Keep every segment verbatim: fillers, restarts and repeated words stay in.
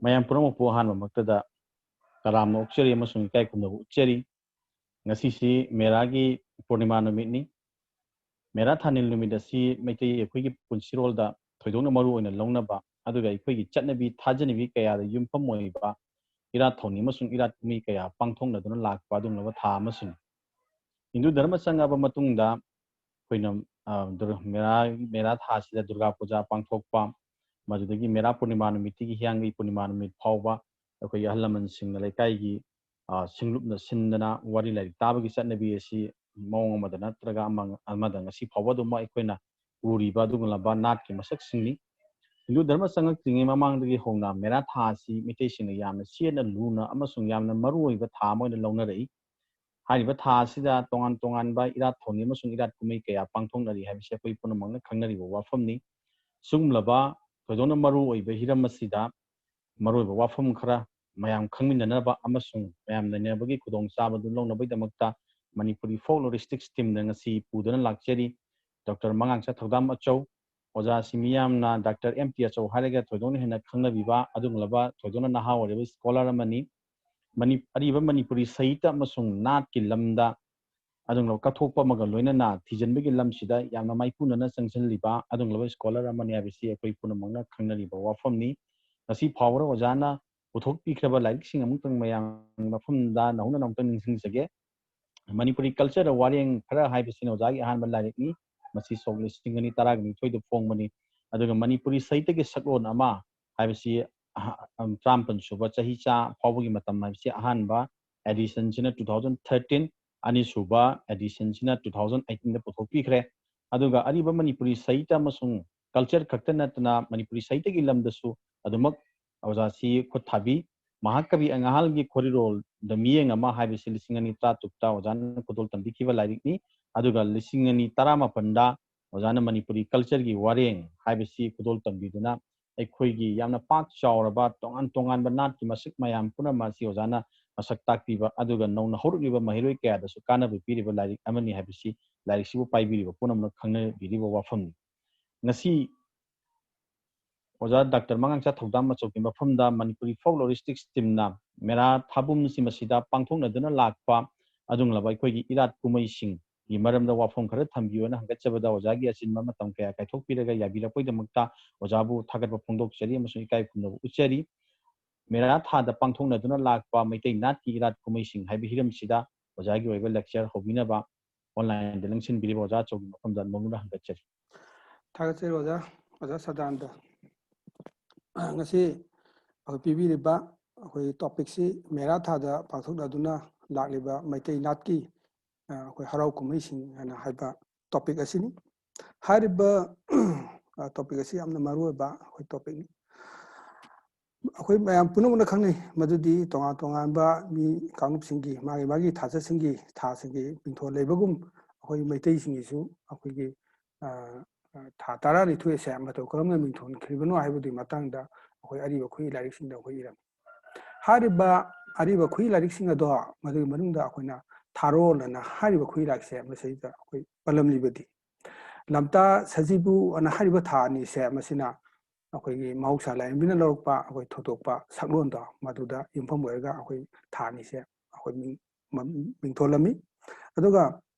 ꯃꯌꯥꯝ ꯄꯨꯝꯅꯃꯛꯄꯨ ꯑꯍꯥꯟꯕꯃꯛꯇꯗ ꯇꯔꯥꯝꯅ ꯑꯣꯛꯆꯔꯤ ꯑꯃꯁꯨꯡ ꯏꯀꯥꯏ ꯈꯨꯝꯅꯕ ꯎꯠꯆꯔꯤ꯫ ꯉꯁꯤꯁꯤ ꯃꯦꯔꯥꯒꯤ ꯄꯨꯔꯅꯤꯃꯥ ꯅꯨꯃꯤꯠꯅꯤ꯫ ꯃꯦꯔꯥ ꯊꯥꯅꯤꯜ ꯅꯨꯃꯤꯠ ꯑꯁꯤ ꯃꯩꯇꯩ ꯑꯩꯈꯣꯏꯒꯤ ꯄꯨꯟꯁꯤꯔꯣꯜꯗ ꯊꯣꯏꯗꯣꯛꯅ ꯃꯔꯨ ꯑꯣꯏꯅ ꯂꯧꯅꯕ, ꯑꯗꯨꯒ ꯑꯩꯈꯣꯏꯒꯤ ꯆꯠꯅꯕꯤ ꯊꯥꯖꯅꯕꯤ ꯀꯌꯥꯗ ꯌꯨꯝꯐꯝ ꯑꯣꯏꯕ ꯏꯔꯥꯠ ꯊꯧꯅꯤ ꯑꯃꯁꯨꯡ ꯏꯔꯥꯠ ꯀꯨꯝꯍꯩ ꯀꯌꯥ ꯄꯥꯡꯊꯣꯛꯅꯗꯨꯅ ꯂꯥꯛꯄ ꯑꯗꯨꯒꯨꯝꯂꯕ ꯊꯥ ꯑꯃꯁꯨꯅꯤ꯫ ꯍꯤꯟꯗꯨ ꯙꯔꯃ ꯆꯪꯉꯛꯑꯕ ꯃꯇꯨꯡꯗ ꯑꯩꯈꯣꯏꯅ, ꯑ, ꯗꯨꯔ-, ꯃꯦꯔꯥ, ꯃꯦꯔꯥ ꯊꯥ ꯑꯁꯤꯗ ꯗꯨꯔꯒꯥ ꯄꯨꯖꯥ ꯄꯥꯡꯊꯣꯛꯄ, ꯃꯗꯨꯗꯒꯤ ꯃꯦꯔꯥ ꯄꯨꯔꯅꯤꯃꯥ ꯅꯨꯃꯤꯠꯇꯒꯤ ꯍꯤꯌꯥꯡꯒꯩ ꯄꯨꯔꯅꯤꯃꯥ ꯅꯨꯃꯤꯠ ꯐꯥꯎꯕ ꯑꯩꯈꯣꯏꯒꯤ ꯑꯍꯜ ꯂꯃꯟꯁꯤꯡꯅ ꯂꯩꯀꯥꯏꯒꯤ, ꯑ, ꯁꯤꯡꯂꯨꯞꯅ ꯁꯤꯟꯗꯅ ꯋꯥꯔꯤ ꯂꯥꯏꯔꯤꯛ ꯇꯥꯕꯒꯤ ꯆꯠꯅꯕꯤ ꯑꯁꯤ ꯃꯑꯣꯡ ꯑꯃꯗ ꯅꯠꯇ꯭ꯔꯒ ꯑꯃ, ꯑꯃꯗ ꯉꯁꯤ ꯐꯥꯎꯕ ꯑꯗꯨꯝ ꯑꯩꯈꯣꯏꯅ ꯎꯔꯤꯕ ꯑꯗꯨꯒꯨꯝꯂꯕ ꯅꯥꯠꯀꯤ ꯃꯁꯛꯁꯤꯡꯅꯤ꯫ ꯍꯤꯟꯗꯨ ꯙꯔꯃ ꯆꯪꯂꯛꯇ꯭ꯔꯤꯉꯩ ꯃꯃꯥꯡꯗꯒꯤ ꯍꯧꯅ ꯃꯦꯔꯥ ꯊꯥ ꯑꯁꯤ ꯃꯤꯇꯩꯁꯤꯡꯅ ꯌꯥꯝꯅ ꯆꯦꯠꯅ ꯂꯨꯅ ꯑꯃꯁꯨꯡ ꯌꯥꯝꯅ ꯃꯔꯨ ꯑꯣꯏꯕ ꯊꯥ ꯑꯃ ꯑꯣꯏꯅ ꯂꯧꯅꯔꯛꯏ꯫ ꯍꯥꯏꯔꯤꯕ ꯊꯥ ꯑꯁꯤꯗ ꯇꯣꯉꯥꯟ ꯇꯣꯉꯥꯟꯕ ꯏꯔꯥꯠ ꯊꯧꯅꯤ ꯑꯃꯁꯨꯡ ꯏꯔꯥꯠ ꯀꯨꯝꯍꯩ ꯀꯌꯥ ꯄꯥꯡꯊꯣꯛꯅꯔꯤ ꯍꯥꯏꯕꯁꯤ ꯑꯩꯈꯣꯏ ꯄꯨꯝꯅꯃꯛꯅ ꯈꯪꯅꯔꯤꯕ ꯋꯥꯐꯝꯅꯤ꯫ ꯁꯤꯒꯨꯝꯂꯕ ꯊꯣꯏꯗꯣꯛꯅ ꯃꯔꯨ ꯑꯣꯏꯕ ꯍꯤꯔꯝ ꯑꯁꯤꯗ ꯃꯔꯨꯑꯣꯏꯕ ꯋꯥꯐꯝ ꯈꯔ ꯃꯌꯥꯝ ꯈꯪꯃꯤꯟꯅꯅꯕ ꯑꯃꯁꯨꯡ ꯃꯌꯥꯝ ꯅꯩꯅꯕꯒꯤ ꯈꯨꯗꯣꯡꯆꯥꯕꯗꯨ ꯂꯧꯅꯕꯒꯤꯗꯃꯛꯇ ꯃꯅꯤꯄꯨꯔꯤ ꯐꯣꯛꯂꯣꯔꯤꯁꯇꯤꯛꯁ ꯇꯤꯝꯅ ꯉꯁꯤ ꯄꯨꯗꯨꯅ ꯂꯥꯛꯆꯔꯤ꯫ ꯗꯣꯛꯇꯔ ꯃꯉꯥꯡꯆꯥ ꯊꯧꯗꯥꯝ ꯑꯆꯧ, ꯑꯣꯖꯥꯁꯤ ꯃꯤꯌꯥꯝꯅ ꯗꯥꯛꯇꯔ ꯑꯦꯝ ꯇꯤ ꯑꯆꯧ ꯍꯥꯏꯔꯒ ꯊꯣꯏꯗꯣꯛꯅ ꯍꯦꯟꯅ ꯈꯪꯅꯕꯤꯕ ꯑꯗꯨꯒꯨꯝꯂꯕ ꯊꯣꯏꯗꯣꯛꯅ ꯅꯍꯥ ꯑꯣꯏꯔꯕ ꯁ꯭ꯀꯣꯂꯔ ꯑꯃꯅꯤ꯫ ꯃꯅꯤ-, ꯑꯔꯤꯕ ꯃꯅꯤꯄꯨꯔꯤ ꯁꯥꯍꯤꯇ꯭ꯌ ꯑꯃꯁꯨꯡ ꯅꯥꯠꯀꯤ ꯂꯝꯗ ꯑꯗꯨꯒꯨꯝꯂꯕ ꯀꯠꯊꯣꯛꯄ ꯑꯃꯒ ꯂꯣꯏꯅꯅ ꯊꯤꯖꯤꯟꯕꯒꯤ ꯂꯝꯁꯤꯗ ꯌꯥꯝꯅ ꯃꯥꯏꯄꯨꯅꯅ ꯆꯪꯁꯤꯜꯂꯤꯕ ꯑꯗꯨꯒꯨꯝꯂꯕ ꯁ꯭ꯀꯣꯂꯔ ꯑꯃꯅꯤ ꯍꯥꯏꯕꯁꯤ ꯑꯩꯈꯣꯏ ꯄꯨꯝꯅꯃꯛꯅ ꯈꯪꯅꯔꯤꯕ ꯋꯥꯐꯝꯅꯤ꯫ ꯉꯁꯤ ꯐꯥꯎꯕꯗ ꯑꯣꯖꯥꯅ ꯄꯨꯊꯣꯛꯄꯤꯈ꯭ꯔꯕ ꯂꯥꯏꯔꯤꯛꯁꯤꯡ ꯑꯃꯨꯛꯇꯪ ꯃꯌꯥꯝ ꯃꯐꯝꯗ ꯅꯧꯍꯧꯅꯅ ꯑꯃꯨꯛꯇꯪ ꯅꯤꯡꯁꯤꯡꯖꯒꯦ꯫ ꯃꯅꯤꯄꯨꯔꯤ ꯀꯜꯆꯔꯗ ꯋꯥꯔꯦꯡ ꯈꯔ ꯍꯥꯏꯕꯁꯤꯅ ꯑꯣꯖꯥꯒꯤ ꯑꯍꯥꯟꯕ ꯂꯥꯏꯔꯤꯛꯅꯤ꯫ ꯃꯁꯤ ꯁꯣꯛ ꯂꯤꯁꯤꯡ ꯑꯅꯤ ꯇꯔꯥꯒ ꯅꯤꯊꯣꯏꯗ ꯐꯣꯡꯕꯅꯤ꯫ ꯑꯗꯨꯒ ꯃꯅꯤꯄꯨꯔꯤ ꯁꯥꯍꯤꯇ꯭ꯌꯒꯤ ꯁꯛꯂꯣꯟ ꯑꯃ ꯍꯥꯏꯕꯁꯤ ꯑꯍ-, ꯑꯝ, ꯇꯔꯥꯃꯥꯄꯟ ꯁꯨꯕ ꯆꯍꯤꯆꯥ ꯐꯥꯎꯕꯒꯤ ꯃꯇꯝ ꯍꯥꯏꯕꯁꯤ ꯑꯍꯥꯟꯕ ꯑꯦꯗꯤꯁꯟꯁꯤꯅ two thousand thirteen, ꯑꯅꯤꯁꯨꯕ ꯑꯦꯗꯤꯁꯟꯁꯤꯅ two thousand eighteen ꯗ ꯄꯨꯊꯣꯛꯄꯤꯈ꯭ꯔꯦ꯫ ꯑꯗꯨꯒ ꯑꯔꯤꯕ ꯃꯅꯤꯄꯨꯔꯤ ꯁꯥꯍꯤꯇ꯭ꯌ ꯑꯃꯁꯨꯡ ꯀꯜꯆꯔ ꯈꯛꯇ ꯅꯠꯇꯅ ꯃꯅꯤꯄꯨꯔꯤ ꯁꯥꯍꯤꯇ꯭ꯌꯒꯤ ꯂꯝꯗꯁꯨ ꯑꯗꯨꯃꯛ ꯑꯣꯖꯥꯁꯤ ꯈꯨꯠ ꯊꯥꯕꯤ꯫ ꯃꯍꯥꯀꯕꯤ ꯑꯉꯥꯍꯜꯒꯤ ꯈꯣꯔꯤꯔꯣꯜꯗ ꯃꯤꯠꯌꯦꯡ ꯑꯃ ꯍꯥꯏꯕꯁꯤ ꯂꯤꯁꯤꯡ ꯑꯅꯤ ꯇꯔꯥꯇꯔꯨꯛꯇ ꯑꯣꯖꯥꯅ ꯈꯨꯗꯣꯜ ꯇꯝꯕꯤꯈꯤꯕ ꯂꯥꯏꯔꯤꯛꯅꯤ꯫ ꯑꯗꯨꯒ ꯂꯤꯁꯤꯡ ꯑꯅꯤ ꯇꯔꯥꯃꯥꯄꯟꯗ ꯑꯣꯖꯥꯅ ꯃꯅꯤꯄꯨꯔꯤ ꯀꯜꯆꯔꯒꯤ ꯋꯥꯔꯦꯡ ꯍꯥꯏꯕꯁꯤ ꯈꯨꯗꯣꯜ ꯇꯝꯕꯤꯗꯨꯅ ꯑꯩꯈꯣꯏꯒꯤ ꯌꯥꯝꯅ ꯄꯥꯛ ꯆꯥꯎꯔꯕ ꯇꯣꯉꯥꯟ ꯇꯣꯉꯥꯟꯕ ꯅꯥꯠꯀꯤ ꯃꯁꯛ ꯃꯌꯥꯝ ꯄꯨꯝꯅꯃꯛ ꯑꯁꯤ ꯑꯣꯖꯥꯅ ꯃꯁꯛ ꯇꯥꯛꯄꯤꯕ, ꯑꯗꯨꯒ ꯅꯧꯅ ꯍꯧꯔꯛꯂꯤꯕ ꯃꯍꯩꯔꯣꯏ ꯀꯌꯥꯗꯁꯨ ꯀꯥꯟꯅꯕ ꯄꯤꯔꯤꯕ ꯂꯥꯏꯔꯤꯛ ꯑꯃꯅꯤ ꯍꯥꯏꯕꯁꯤ ꯂꯥꯏꯔꯤꯛꯁꯤꯕꯨ ꯄꯥꯏꯕꯤꯔꯤꯕ ꯄꯨꯝꯅꯃꯛꯅ ꯈꯪꯅꯕꯤꯔꯤꯕ ꯋꯥꯐꯝꯅꯤ꯫ ꯉꯁꯤ ꯑꯣꯖꯥ ꯗꯥꯛꯇꯔ ꯃꯉꯥꯡꯆꯥ ꯊꯧꯗꯥꯝ ꯑꯆꯧꯒꯤ ꯃꯐꯝꯗ ꯃꯅꯤꯄꯨꯔꯤ ꯐꯣꯛ ꯂꯣꯔꯤꯁꯇꯤꯛꯁ ꯇꯤꯝꯅ ꯃꯦꯔꯥ ꯊꯥꯕꯨꯝꯁꯤ ꯃꯁꯤꯗ ꯄꯥꯡꯊꯣꯛꯅꯗꯨꯅ ꯂꯥꯛꯄ ꯑꯗꯨꯒꯨꯝꯂꯕ ꯑꯩꯈꯣꯏꯒꯤ ꯏꯔꯥꯠ ꯀꯨꯝꯍꯩꯁꯤꯡꯒꯤ ꯃꯔꯝꯗ ꯋꯥꯐꯝ ꯈꯔ ꯊꯝꯕꯤꯌꯨꯅ ꯍꯪꯒꯠꯆꯕꯗ ꯑꯣꯖꯥꯒꯤ ꯑꯆꯤꯟꯕ ꯃꯇꯝ ꯀꯌꯥ ꯀꯥꯏꯊꯣꯛꯄꯤꯔꯒ ꯌꯥꯕꯤꯔꯛꯄꯒꯤꯗꯃꯛꯇ ꯑꯣꯖꯥꯕꯨ ꯊꯥꯒꯠꯄ ꯐꯣꯡꯗꯣꯛꯆꯔꯤ ꯑꯃꯁꯨꯡ ꯏꯀꯥꯏ ꯈꯨꯝꯅꯕ ꯎꯠꯆꯔꯤ꯫ ꯃꯦꯔꯥ ꯊꯥꯗ ꯄꯥꯡꯊꯣꯛꯅꯗꯨꯅ ꯂꯥꯛꯄ ꯃꯩꯇꯩ ꯅꯥꯠꯀꯤ ꯏꯔꯥꯠ ꯀꯨꯝꯍꯩꯁꯤꯡ ꯍꯥꯏꯕ ꯍꯤꯔꯝꯁꯤꯗ ꯑꯣꯖꯥꯒꯤ ꯑꯣꯏꯕ ꯂꯦꯛꯆꯔ ꯍꯧꯕꯤꯅꯕ ꯑꯣꯟꯂꯥꯏꯟꯗ ꯂꯦꯡꯁꯤꯟꯕꯤꯔꯤꯕ ꯑꯣꯖꯥ ꯑꯆꯧꯕꯒꯤ ꯃꯐꯝꯗ ꯅꯣꯡꯂꯨꯛꯅ ꯍꯪꯒꯠꯆꯔꯤ꯫ ꯊꯥꯒꯠꯆꯔꯤ ꯑꯣꯖꯥ꯫ ꯑꯣꯖꯥ ꯁꯗꯥꯅꯟꯗ, ꯉꯁꯤ ꯑꯩꯈꯣꯏ ꯄꯤꯕꯤꯔꯤꯕ ꯑꯩꯈꯣꯏ ꯇꯣꯄꯤꯛꯁꯤ ꯃꯦꯔꯥ ꯊꯥꯗ ꯄꯥꯡꯊꯣꯛꯅꯗꯨꯅ ꯂꯥꯛꯂꯤꯕ ꯃꯩꯇꯩ ꯅꯥꯠꯀꯤ, ꯑ, ꯑꯩꯈꯣꯏ ꯍꯔꯥꯎ ꯀꯨꯝꯍꯩꯁꯤꯡ ꯍꯥꯏꯅ ꯍꯥꯏꯕ ꯇꯣꯄꯤꯛ ꯑꯁꯤꯅꯤ꯫ ꯍꯥꯏꯔꯤꯕ, ꯑ, ꯇꯣꯄꯤꯛ ꯑꯁꯤ ꯌꯥꯝꯅ ꯃꯔꯨ ꯑꯣꯏꯕ ꯑꯩꯈꯣꯏ ꯇꯣꯄꯤꯛꯅꯤ꯫ ꯑꯩꯈꯣꯏ ꯃꯌꯥꯝ ꯄꯨꯝꯅꯃꯛꯅ ꯈꯪꯅꯩ ꯃꯗꯨꯗꯤ ꯇꯣꯉꯥꯟ ꯇꯣꯉꯥꯟꯕ ꯃꯤ ꯀꯥꯡꯂꯨꯞꯁꯤꯡꯒꯤ ꯃꯥꯒꯤ ꯃꯥꯒꯤ ꯊꯥꯖꯁꯤꯡꯒꯤ ꯊꯥꯁꯤꯡꯒꯤ ꯃꯤꯡꯊꯣꯜ ꯂꯩꯕꯒꯨꯝ ꯑꯩꯈꯣꯏ ꯃꯩꯇꯩꯁꯤꯡꯒꯤꯁꯨ ꯑꯩꯈꯣꯏꯒꯤ, ꯑ, ꯑ, ꯊꯥ ꯇꯔꯥꯅꯤꯊꯣꯏ ꯑꯁꯦ ꯃꯇꯧ ꯀꯔꯝꯅ ꯃꯤꯡꯊꯣꯟꯈ꯭ꯔꯤꯕꯅꯣ ꯍꯥꯏꯕꯗꯨꯒꯤ ꯃꯇꯥꯡꯗ ꯑꯩꯈꯣꯏ ꯑꯔꯤꯕ ꯈꯨꯠꯏ ꯂꯥꯏꯔꯤꯛꯁꯤꯡꯗ ꯑꯩꯈꯣꯏ ꯏꯔꯝꯃꯤ꯫ ꯍꯥꯏꯔꯤꯕ ꯑꯔꯤꯕ ꯈꯨꯠꯏ ꯂꯥꯏꯔꯤꯛꯁꯤꯡ ꯑꯗꯣ ꯃꯗꯨꯒꯤ ꯃꯅꯨꯡꯗ ꯑꯩꯈꯣꯏꯅ ꯊꯥꯔꯣꯜ ꯑꯅ ꯍꯥꯏꯔꯤꯕ ꯈꯨꯠꯏ ꯂꯥꯏꯔꯤꯛꯁꯦ ꯃꯁꯤꯗ ꯑꯩꯈꯣꯏ ꯄꯜꯂꯝꯂꯤꯕꯗꯤ ꯂꯝꯇꯥ ꯁꯖꯤꯕꯨ ꯑꯅ ꯍꯥꯏꯔꯤꯕ ꯊꯥ ꯑꯅꯤꯁꯦ ꯃꯁꯤꯅ ꯑꯩꯈꯣꯏꯒꯤ ꯃꯍꯧꯁꯥ ꯂꯥꯏꯔꯦꯝꯕꯤꯅ ꯂꯧꯔꯛꯄ ꯑꯩꯈꯣꯏ ꯊꯧꯗꯣꯛꯄ ꯁꯛꯂꯣꯟꯗꯣ ꯃꯗꯨꯗ ꯌꯨꯝꯐꯝ ꯑꯣꯏꯔꯒ ꯑꯩꯈꯣꯏ ꯊꯥ ꯑꯅꯤꯁꯦ ꯑꯩꯈꯣꯏ ꯃꯤꯡ-, ꯃ-, ꯃꯤꯡꯊꯣꯜꯂꯝꯃꯤ꯫ ꯑꯗꯨꯒ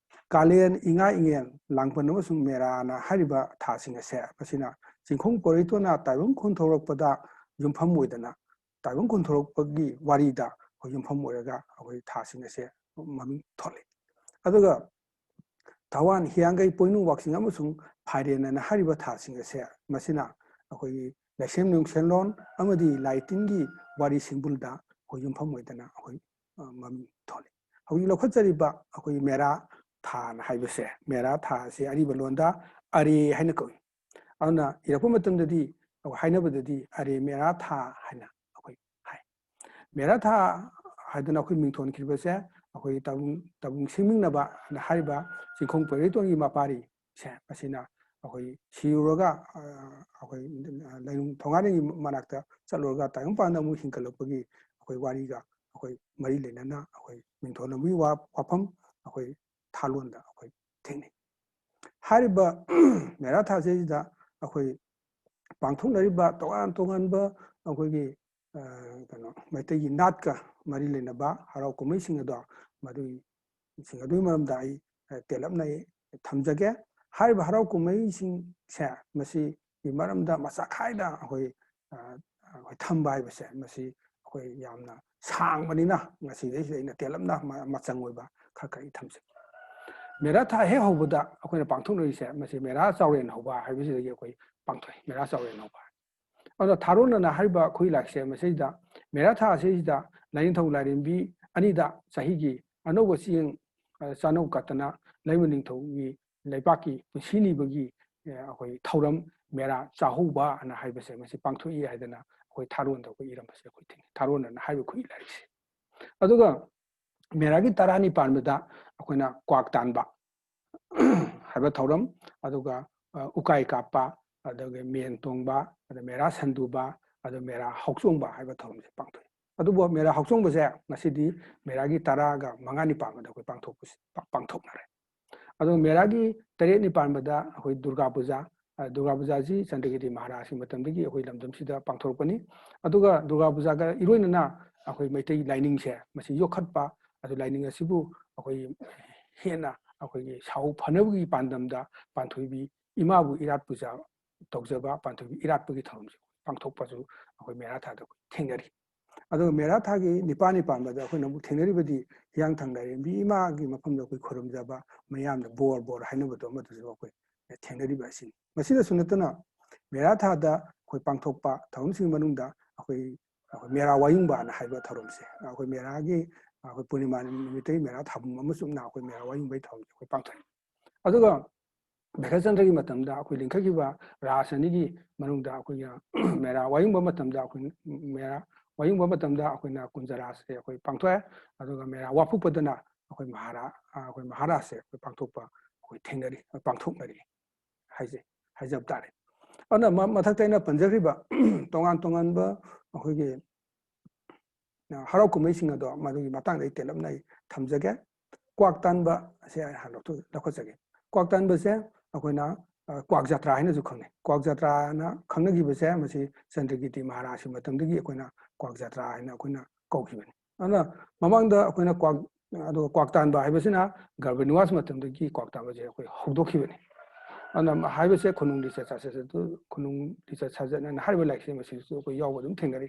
ꯀꯥꯂꯦꯟ, ꯏꯉꯥ ꯏꯉꯦꯟ, ꯂꯥꯡꯕꯟ ꯑꯃꯁꯨꯡ ꯃꯦꯔꯥꯅ ꯍꯥꯏꯔꯤꯕ ꯊꯥꯁꯤꯡ ꯑꯁꯦ ꯃꯁꯤꯅ ꯆꯤꯡꯈꯣꯡ ꯄꯣꯏꯔꯩꯇꯣꯟꯅ ꯇꯥꯏꯕꯪ ꯈꯨꯟ ꯊꯣꯛꯂꯛꯄꯗ ꯌꯨꯝꯐꯝ ꯑꯣꯏꯗꯅ ꯇꯥꯏꯕꯪ ꯈꯨꯟ ꯊꯣꯛꯂꯛꯄꯒꯤ ꯋꯥꯔꯤꯗ ꯑꯩꯈꯣꯏ ꯌꯨꯝꯐꯝ ꯑꯣꯏꯔꯒ ꯑꯩꯈꯣꯏ ꯊꯥꯁꯤꯡ ꯑꯁꯦ ꯃꯃꯤꯡ ꯊꯣꯜꯂꯤ꯫ ꯑꯗꯨꯒ ꯊꯋꯥꯟ, ꯍꯤꯌꯥꯡꯒꯩ, ꯄꯣꯏꯅꯨ, ꯋꯥꯛꯆꯤꯡ ꯑꯃꯁꯨꯡ ꯐꯥꯏꯔꯦꯟ ꯑꯅ ꯍꯥꯏꯔꯤꯕ ꯊꯥꯁꯤꯡ ꯑꯁꯦ ꯃꯁꯤꯅ ꯑꯩꯈꯣꯏꯒꯤ ꯂꯥꯏꯁꯦꯝ ꯅꯨꯡꯁꯦꯝꯂꯣꯟ ꯑꯃꯗꯤ ꯂꯥꯏ ꯇꯤꯟꯒꯤ ꯋꯥꯔꯤ ꯁꯤꯡꯕꯨꯜꯗ ꯑꯩꯈꯣꯏ ꯌꯨꯝꯐꯝ ꯑꯣꯏꯗꯅ ꯑꯩꯈꯣꯏ, ꯑ, ꯃꯃꯤꯡ ꯊꯣꯜꯂꯤ꯫ ꯍꯧꯖꯤꯛ ꯂꯧꯈꯠꯆꯔꯤꯕ ꯑꯩꯈꯣꯏꯒꯤ ꯃꯦꯔꯥ ꯊꯥꯅ ꯍꯥꯏꯕꯁꯦ, ꯃꯦꯔꯥ ꯊꯥ ꯑꯁꯤ ꯑꯔꯤꯕ ꯂꯣꯟꯗ ꯑꯔꯦ ꯍꯥꯏꯅ ꯀꯧꯏ꯫ ꯑꯗꯨꯅ ꯏꯔꯛꯄ ꯃꯇꯝꯗꯗꯤ ꯑꯩꯈꯣꯏ ꯍꯥꯏꯅꯕꯗꯗꯤ ꯑꯔꯦ ꯃꯦꯔꯥ ꯊꯥ ꯍꯥꯏꯅ ꯑꯩꯈꯣꯏ ꯍꯥꯏ꯫ ꯃꯦꯔꯥ ꯊꯥ ꯍꯥꯏꯗꯅ ꯑꯩꯈꯣꯏ ꯃꯤꯡꯊꯣꯟꯈꯤꯕꯁꯦ ꯑꯩꯈꯣꯏ ꯇꯥꯕꯨꯡ, ꯇꯥꯕꯨꯡ ꯁꯤꯡꯃꯤꯡꯅꯕ ꯍꯥꯏꯅ ꯍꯥꯏꯔꯤꯕ ꯆꯤꯡꯈꯣꯡ ꯄꯣꯏꯔꯩꯇꯣꯟꯒꯤ ꯃꯄꯥꯔꯤꯁꯦ ꯃꯁꯤꯅ ꯑꯩꯈꯣꯏ ꯁꯤꯔꯨꯔꯒ, ꯑ, ꯑꯩꯈꯣꯏ ꯂꯩꯅꯨꯡ ꯊꯣꯡꯒꯥꯟꯗꯒꯤ ꯃꯅꯥꯛꯇ ꯆꯠꯂꯨꯔꯒ ꯇꯥꯏꯕꯪꯄꯥꯟꯗ ꯑꯃꯨꯛ ꯍꯤꯡꯒꯠꯂꯛꯄꯒꯤ ꯑꯩꯈꯣꯏ ꯋꯥꯔꯤꯒ ꯑꯩꯈꯣꯏ ꯃꯔꯤ ꯂꯩꯅꯅ ꯑꯩꯈꯣꯏ ꯃꯤꯡꯊꯣꯟ ꯑꯃꯒꯤ ꯋꯥ-, ꯋꯥꯐꯝ ꯑꯩꯈꯣꯏ ꯊꯥꯂꯣꯟꯗ ꯑꯩꯈꯣꯏ ꯊꯦꯡꯅꯩ꯫ ꯍꯥꯏꯔꯤꯕ ꯃꯦꯔꯥ ꯊꯥꯁꯤꯗ ꯑꯩꯈꯣꯏ ꯄꯥꯡꯊꯣꯛꯅꯔꯤꯕ ꯇꯣꯉꯥꯟ ꯇꯣꯉꯥꯟꯕ ꯑꯩꯈꯣꯏꯒꯤ, ꯑ, ꯀꯩꯅꯣ, ꯃꯩꯇꯩꯒꯤ ꯅꯥꯠꯀ ꯃꯔꯤ ꯂꯩꯅꯕ ꯍꯔꯥꯎ ꯀꯨꯝꯍꯩꯁꯤꯡ ꯑꯗꯣ, ꯃꯗꯨꯒꯤ ꯁꯤꯡ ꯑꯗꯨꯒꯤ ꯃꯔꯝꯗ ꯑꯩ, ꯑ, ꯇꯦꯜꯂꯞꯅ ꯑꯩ ꯊꯝꯖꯒꯦ꯫ ꯍꯥꯏꯔꯤꯕ ꯍꯔꯥꯎ ꯀꯨꯝꯍꯩꯁꯤꯡꯁꯦ, ꯃꯁꯤꯒꯤ ꯃꯔꯝꯗ ꯃꯆꯥ ꯈꯥꯏꯅ ꯑꯩꯈꯣꯏ, ꯑ, ꯑꯩꯈꯣꯏ ꯊꯝꯕ ꯍꯥꯏꯕꯁꯦ, ꯃꯁꯤ ꯑꯩꯈꯣꯏ ꯌꯥꯝꯅ ꯁꯥꯡꯕꯅꯤꯅ, ꯉꯁꯤꯗꯩꯁꯤꯗ ꯑꯩꯅ ꯇꯦꯜꯂꯞꯅ ꯃ-, ꯃꯆꯪ ꯑꯣꯏꯕ ꯈꯔ ꯈꯔ ꯑꯩ ꯊꯝꯖꯒꯦ꯫ ꯃꯦꯔꯥ ꯊꯥ ꯍꯦꯛ ꯍꯧꯕꯗ ꯑꯩꯈꯣꯏꯅ ꯄꯥꯡꯊꯣꯛꯅꯔꯤꯁꯦ, ꯃꯁꯤ ꯃꯦꯔꯥ ꯆꯥꯎꯔꯦꯟ ꯍꯧꯕ ꯍꯥꯏꯕꯁꯤꯗꯒꯤ ꯑꯩꯈꯣꯏ ꯄꯥꯡꯊꯣꯛꯏ, ꯃꯦꯔꯥ ꯆꯥꯎꯔꯦꯟ ꯍꯧꯕ ꯍꯥꯏ꯫ ꯑꯗꯣ ꯊꯥꯔꯣꯟꯅꯅ ꯍꯥꯏꯔꯤꯕ ꯈꯨꯠꯏ ꯂꯥꯏꯔꯤꯛꯁꯦ, ꯃꯁꯤꯗ ꯃꯦꯔꯥ ꯊꯥ ꯑꯁꯤꯗꯩꯁꯤꯗ ꯂꯥꯏꯅꯤꯡꯊꯧ ꯂꯥꯏꯔꯦꯝꯕꯤ ꯑꯅꯤꯗ ꯆꯍꯤꯒꯤ ꯑꯅꯧꯕ ꯆꯦꯡ, ꯑ, ꯆꯥꯅꯧ ꯀꯠꯇꯅ ꯂꯩꯃ ꯅꯤꯡꯊꯧꯒꯤ ꯂꯩꯄꯥꯛꯀꯤ ꯄꯨꯟꯁꯤ ꯅꯤꯕꯒꯤ, ꯑ, ꯑꯩꯈꯣꯏ ꯊꯧꯔꯝ ꯃꯦꯔꯥ ꯆꯥꯍꯧꯕ ꯑꯅ ꯍꯥꯏꯕꯁꯦ, ꯃꯁꯤ ꯄꯥꯡꯊꯣꯛꯏ ꯍꯥꯏꯗꯅ ꯑꯩꯈꯣꯏ ꯊꯥꯔꯣꯟꯗ ꯑꯩꯈꯣꯏ ꯏꯔꯝꯕꯁꯦ ꯑꯩꯈꯣꯏ ꯊꯦꯡꯅꯩ, ꯊꯥꯔꯣꯟꯅꯅ ꯍꯥꯏꯕ ꯈꯨꯠꯏ ꯂꯥꯏꯔꯤꯛꯁꯦ꯫ ꯑꯗꯨꯒ ꯃꯦꯔꯥꯒꯤ ꯇꯔꯥꯅꯤ ꯄꯥꯟꯕꯗ ꯑꯩꯈꯣꯏꯅ ꯀ꯭ꯋꯥꯛ ꯇꯥꯟꯕ ꯍꯥꯏꯕ ꯊꯧꯔꯝ, ꯑꯗꯨꯒ, ꯑ, ꯎꯀꯥꯏ ꯀꯥꯞꯄ, ꯑꯗꯨꯒ ꯃꯦꯟ ꯇꯣꯡꯕ, ꯑꯗ ꯃꯦꯔꯥ ꯁꯟꯗꯨꯕ, ꯑꯗ ꯃꯦꯔꯥ ꯍꯧꯆꯣꯡꯕ ꯍꯥꯏꯕ ꯊꯧꯔꯝꯁꯦ ꯄꯥꯡꯊꯣꯛꯏ꯫ ꯑꯗꯨꯕꯨ ꯃꯦꯔꯥ ꯍꯧꯆꯣꯡꯕꯁꯦ ꯉꯁꯤꯗꯤ ꯃꯦꯔꯥꯒꯤ ꯇꯔꯥꯒ ꯃꯉꯥꯅꯤ ꯄꯥꯟꯕꯗ ꯑꯩꯈꯣꯏ ꯄꯥꯡꯊꯣꯛꯄꯁꯤ-, ꯄꯥ-, ꯄꯥꯡꯊꯣꯛꯅꯔꯦ꯫ ꯑꯗꯨꯒ ꯃꯦꯔꯥꯒꯤ ꯇꯔꯦꯠꯅꯤ ꯄꯥꯟꯕꯗ ꯑꯩꯈꯣꯏ ꯗꯨꯔꯒꯥ ꯄꯨꯖꯥ, ꯑ, ꯗꯨꯔꯒꯥ ꯄꯨꯖꯥꯁꯤ ꯆꯟꯗ꯭ꯔꯒꯤꯔꯤ ꯃꯍꯥꯔꯥꯖꯀꯤ ꯃꯇꯝꯗꯒꯤ ꯑꯩꯈꯣꯏ ꯂꯝꯗꯝꯁꯤꯗ ꯄꯥꯡꯊꯣꯔꯛꯄꯅꯤ꯫ ꯑꯗꯨꯒ ꯗꯨꯔꯒꯥ ꯄꯨꯖꯥꯒ ꯏꯔꯣꯏꯅꯅ ꯑꯩꯈꯣꯏ ꯃꯩꯇꯩ ꯂꯥꯏꯅꯤꯡꯁꯦ ꯃꯁꯤ ꯌꯣꯛꯈꯠꯄ, ꯑꯗꯨ ꯂꯥꯏꯅꯤꯡ ꯑꯁꯤꯕꯨ ꯑꯩꯈꯣꯏ ꯍꯦꯟꯅ ꯑꯩꯈꯣꯏꯒꯤ ꯁꯥꯍꯧ ꯐꯅꯕꯒꯤ ꯄꯥꯟꯗꯝꯗ ꯄꯥꯟꯊꯣꯏꯕꯤ ꯏꯃꯥꯕꯨ ꯏꯔꯥꯠ ꯄꯨꯖꯥ ꯇꯧꯖꯕ, ꯄꯥꯟꯊꯣꯏꯕꯤ ꯏꯔꯥꯠꯄꯒꯤ ꯊꯧꯔꯝꯁꯦ ꯄꯥꯡꯊꯣꯛꯄꯁꯨ ꯑꯩꯈꯣꯏ ꯃꯦꯔꯥ ꯊꯥꯗ ꯑꯩꯈꯣꯏ ꯊꯦꯡꯅꯔꯤ꯫ ꯑꯗꯨꯒ ꯃꯦꯔꯥ ꯊꯥꯒꯤ ꯅꯤꯄꯥꯜꯅꯤ ꯄꯥꯟꯕꯗ ꯑꯩꯈꯣꯏꯅ ꯑꯃꯨꯛ ꯊꯦꯡꯅꯔꯤꯕꯗꯤ ꯍꯤꯌꯥꯡꯊꯥꯡ ꯂꯥꯏꯔꯦꯝꯕꯤ ꯏꯃꯥꯒꯤ ꯃꯐꯝꯗ ꯑꯩꯈꯣꯏ ꯈꯨꯔꯨꯝꯖꯕ, ꯃꯌꯥꯝꯅ ꯕꯣꯔ ꯕꯣꯔ ꯍꯥꯏꯅꯕꯗꯣ, ꯑꯃꯗꯨꯁꯨ ꯑꯩꯈꯣꯏ ꯊꯦꯡꯅꯔꯤꯕ ꯑꯁꯤꯅꯤ꯫ ꯃꯁꯤꯗꯁꯨ ꯅꯠꯇꯅ ꯃꯦꯔꯥ ꯊꯥꯗ ꯑꯩꯈꯣꯏ ꯄꯥꯡꯊꯣꯛꯄ ꯊꯧꯔꯝꯁꯤꯡꯒꯤ ꯃꯅꯨꯡꯗ ꯑꯩꯈꯣꯏ, ꯑꯩꯈꯣꯏ ꯃꯦꯔꯥ ꯋꯥꯌꯨꯡꯕ ꯑꯅ ꯍꯥꯏꯕ ꯊꯧꯔꯝꯁꯦ, ꯑꯩꯈꯣꯏ ꯃꯦꯔꯥꯒꯤ, ꯑꯩꯈꯣꯏ ꯄꯨꯔꯅꯤꯃꯥ ꯅꯨꯃꯤꯠꯇꯒꯤ ꯃꯦꯔꯥ ꯊꯥꯕꯜ ꯑꯃ ꯆꯨꯞꯅ ꯑꯩꯈꯣꯏ ꯃꯦꯔꯥ ꯋꯥꯌꯨꯡꯕꯒꯤ ꯊꯧꯔꯝꯁꯦ ꯑꯩꯈꯣꯏ ꯄꯥꯡꯊꯣꯛꯏ꯫ ꯑꯗꯨꯒ ꯚꯤꯀꯔꯆꯟꯗ꯭ꯔꯒꯤ ꯃꯇꯝꯗ ꯑꯩꯈꯣꯏ ꯂꯤꯡꯈꯠꯈꯤꯕ ꯔꯥꯁ ꯑꯅꯤꯒꯤ ꯃꯅꯨꯡꯗ ꯑꯩꯈꯣꯏꯅ ꯃꯦꯔꯥ ꯋꯥꯌꯨꯡꯕ ꯃꯇꯝꯗ ꯑꯩꯈꯣꯏ ꯃꯦꯔꯥ ꯋꯥꯌꯨꯡꯕ ꯃꯇꯝꯗ ꯑꯩꯈꯣꯏꯅ ꯀꯨꯟꯖ ꯔꯥꯁꯁꯦ ꯑꯩꯈꯣꯏ ꯄꯥꯡꯊꯣꯛꯑꯦ꯫ ꯑꯗꯨꯒ ꯃꯦꯔꯥ ꯋꯥꯐꯨꯛꯄꯗꯅ ꯑꯩꯈꯣꯏ ꯃꯍꯥꯔꯥ-, ꯑꯩꯈꯣꯏ ꯃꯍꯥꯔꯥꯁꯁꯦ ꯑꯩꯈꯣꯏ ꯄꯥꯡꯊꯣꯛꯄ ꯑꯩꯈꯣꯏ ꯊꯦꯡꯅꯔꯤ, ꯄꯥꯡꯊꯣꯛꯅꯔꯤ ꯍꯥꯏꯖꯩ, ꯍꯥꯏꯖꯕ ꯇꯥꯔꯦ꯫ ꯑꯗꯨꯅ ꯃ-, ꯃꯊꯛꯇ ꯑꯩꯅ ꯄꯟꯖꯈ꯭ꯔꯤꯕ ꯇꯣꯉꯥꯟ ꯇꯣꯉꯥꯟꯕ ꯑꯩꯈꯣꯏꯒꯤ, ꯑ, ꯍꯔꯥꯎ ꯀꯨꯝꯍꯩꯁꯤꯡ ꯑꯗꯣ ꯃꯗꯨꯒꯤ ꯃꯇꯥꯡꯗ ꯑꯩ ꯇꯦꯜꯂꯞꯅ ꯑꯩ ꯊꯝꯖꯒꯦ꯫ ꯀ꯭ꯋꯥꯛ ꯇꯥꯟꯕ ꯑꯁꯦ ꯑꯩ ꯍꯥꯟꯅ ꯂꯧꯊꯣꯛ-, ꯂꯧꯈꯠꯆꯒꯦ꯫ ꯀ꯭ꯋꯥꯛ ꯇꯥꯟꯕꯁꯦ ꯑꯩꯈꯣꯏꯅ ꯑ, ꯀ꯭ꯋꯥꯛ ꯖꯇ꯭ꯔꯥ ꯍꯥꯏꯅꯁꯨ ꯈꯪꯅꯩ꯫ ꯀ꯭ꯋꯥꯛ ꯖꯇ꯭ꯔꯥꯅ ꯈꯪꯅꯈꯤꯕꯁꯦ ꯃꯁꯤ ꯆꯟꯗ꯭ꯔꯀꯤꯔꯇꯤ ꯃꯍꯥꯔꯥꯖꯀꯤ ꯃꯇꯝꯗꯒꯤ ꯑꯩꯈꯣꯏꯅ ꯀ꯭ꯋꯥꯛ ꯖꯇ꯭ꯔꯥ ꯍꯥꯏꯅ ꯑꯩꯈꯣꯏꯅ ꯀꯧꯈꯤꯕꯅꯤ꯫ ꯑꯗꯨꯅ ꯃꯃꯥꯡꯗ ꯑꯩꯈꯣꯏꯅ ꯀ꯭ꯋꯥꯛ, ꯑꯗꯨꯒ ꯀ꯭ꯋꯥꯛ ꯇꯥꯟꯕ ꯍꯥꯏꯕꯁꯤꯅ ꯒꯔꯚ ꯅꯤꯋꯥꯖ ꯃꯇꯝꯗꯒꯤ ꯀ꯭ꯋꯥꯛ ꯇꯥꯟꯕꯁꯦ ꯑꯩꯈꯣꯏ ꯍꯧꯗꯣꯛꯈꯤꯕꯅꯤ꯫ ꯑꯗꯨꯅ ꯍꯥꯏꯕꯁꯦ ꯈꯨꯅꯨꯡ ꯂꯤꯆꯠ ꯁꯥꯖꯠ, ꯈꯨꯅꯨꯡ ꯂꯤꯆꯠ ꯁꯥꯖꯠ ꯍꯥꯏꯅ ꯍꯥꯏꯔꯤꯕ ꯂꯥꯏꯔꯤꯛꯁꯦ ꯃꯁꯤꯁꯨ ꯑꯩꯈꯣꯏ ꯌꯥꯎꯕ ꯑꯗꯨꯝ ꯊꯦꯡꯅꯔꯤ꯫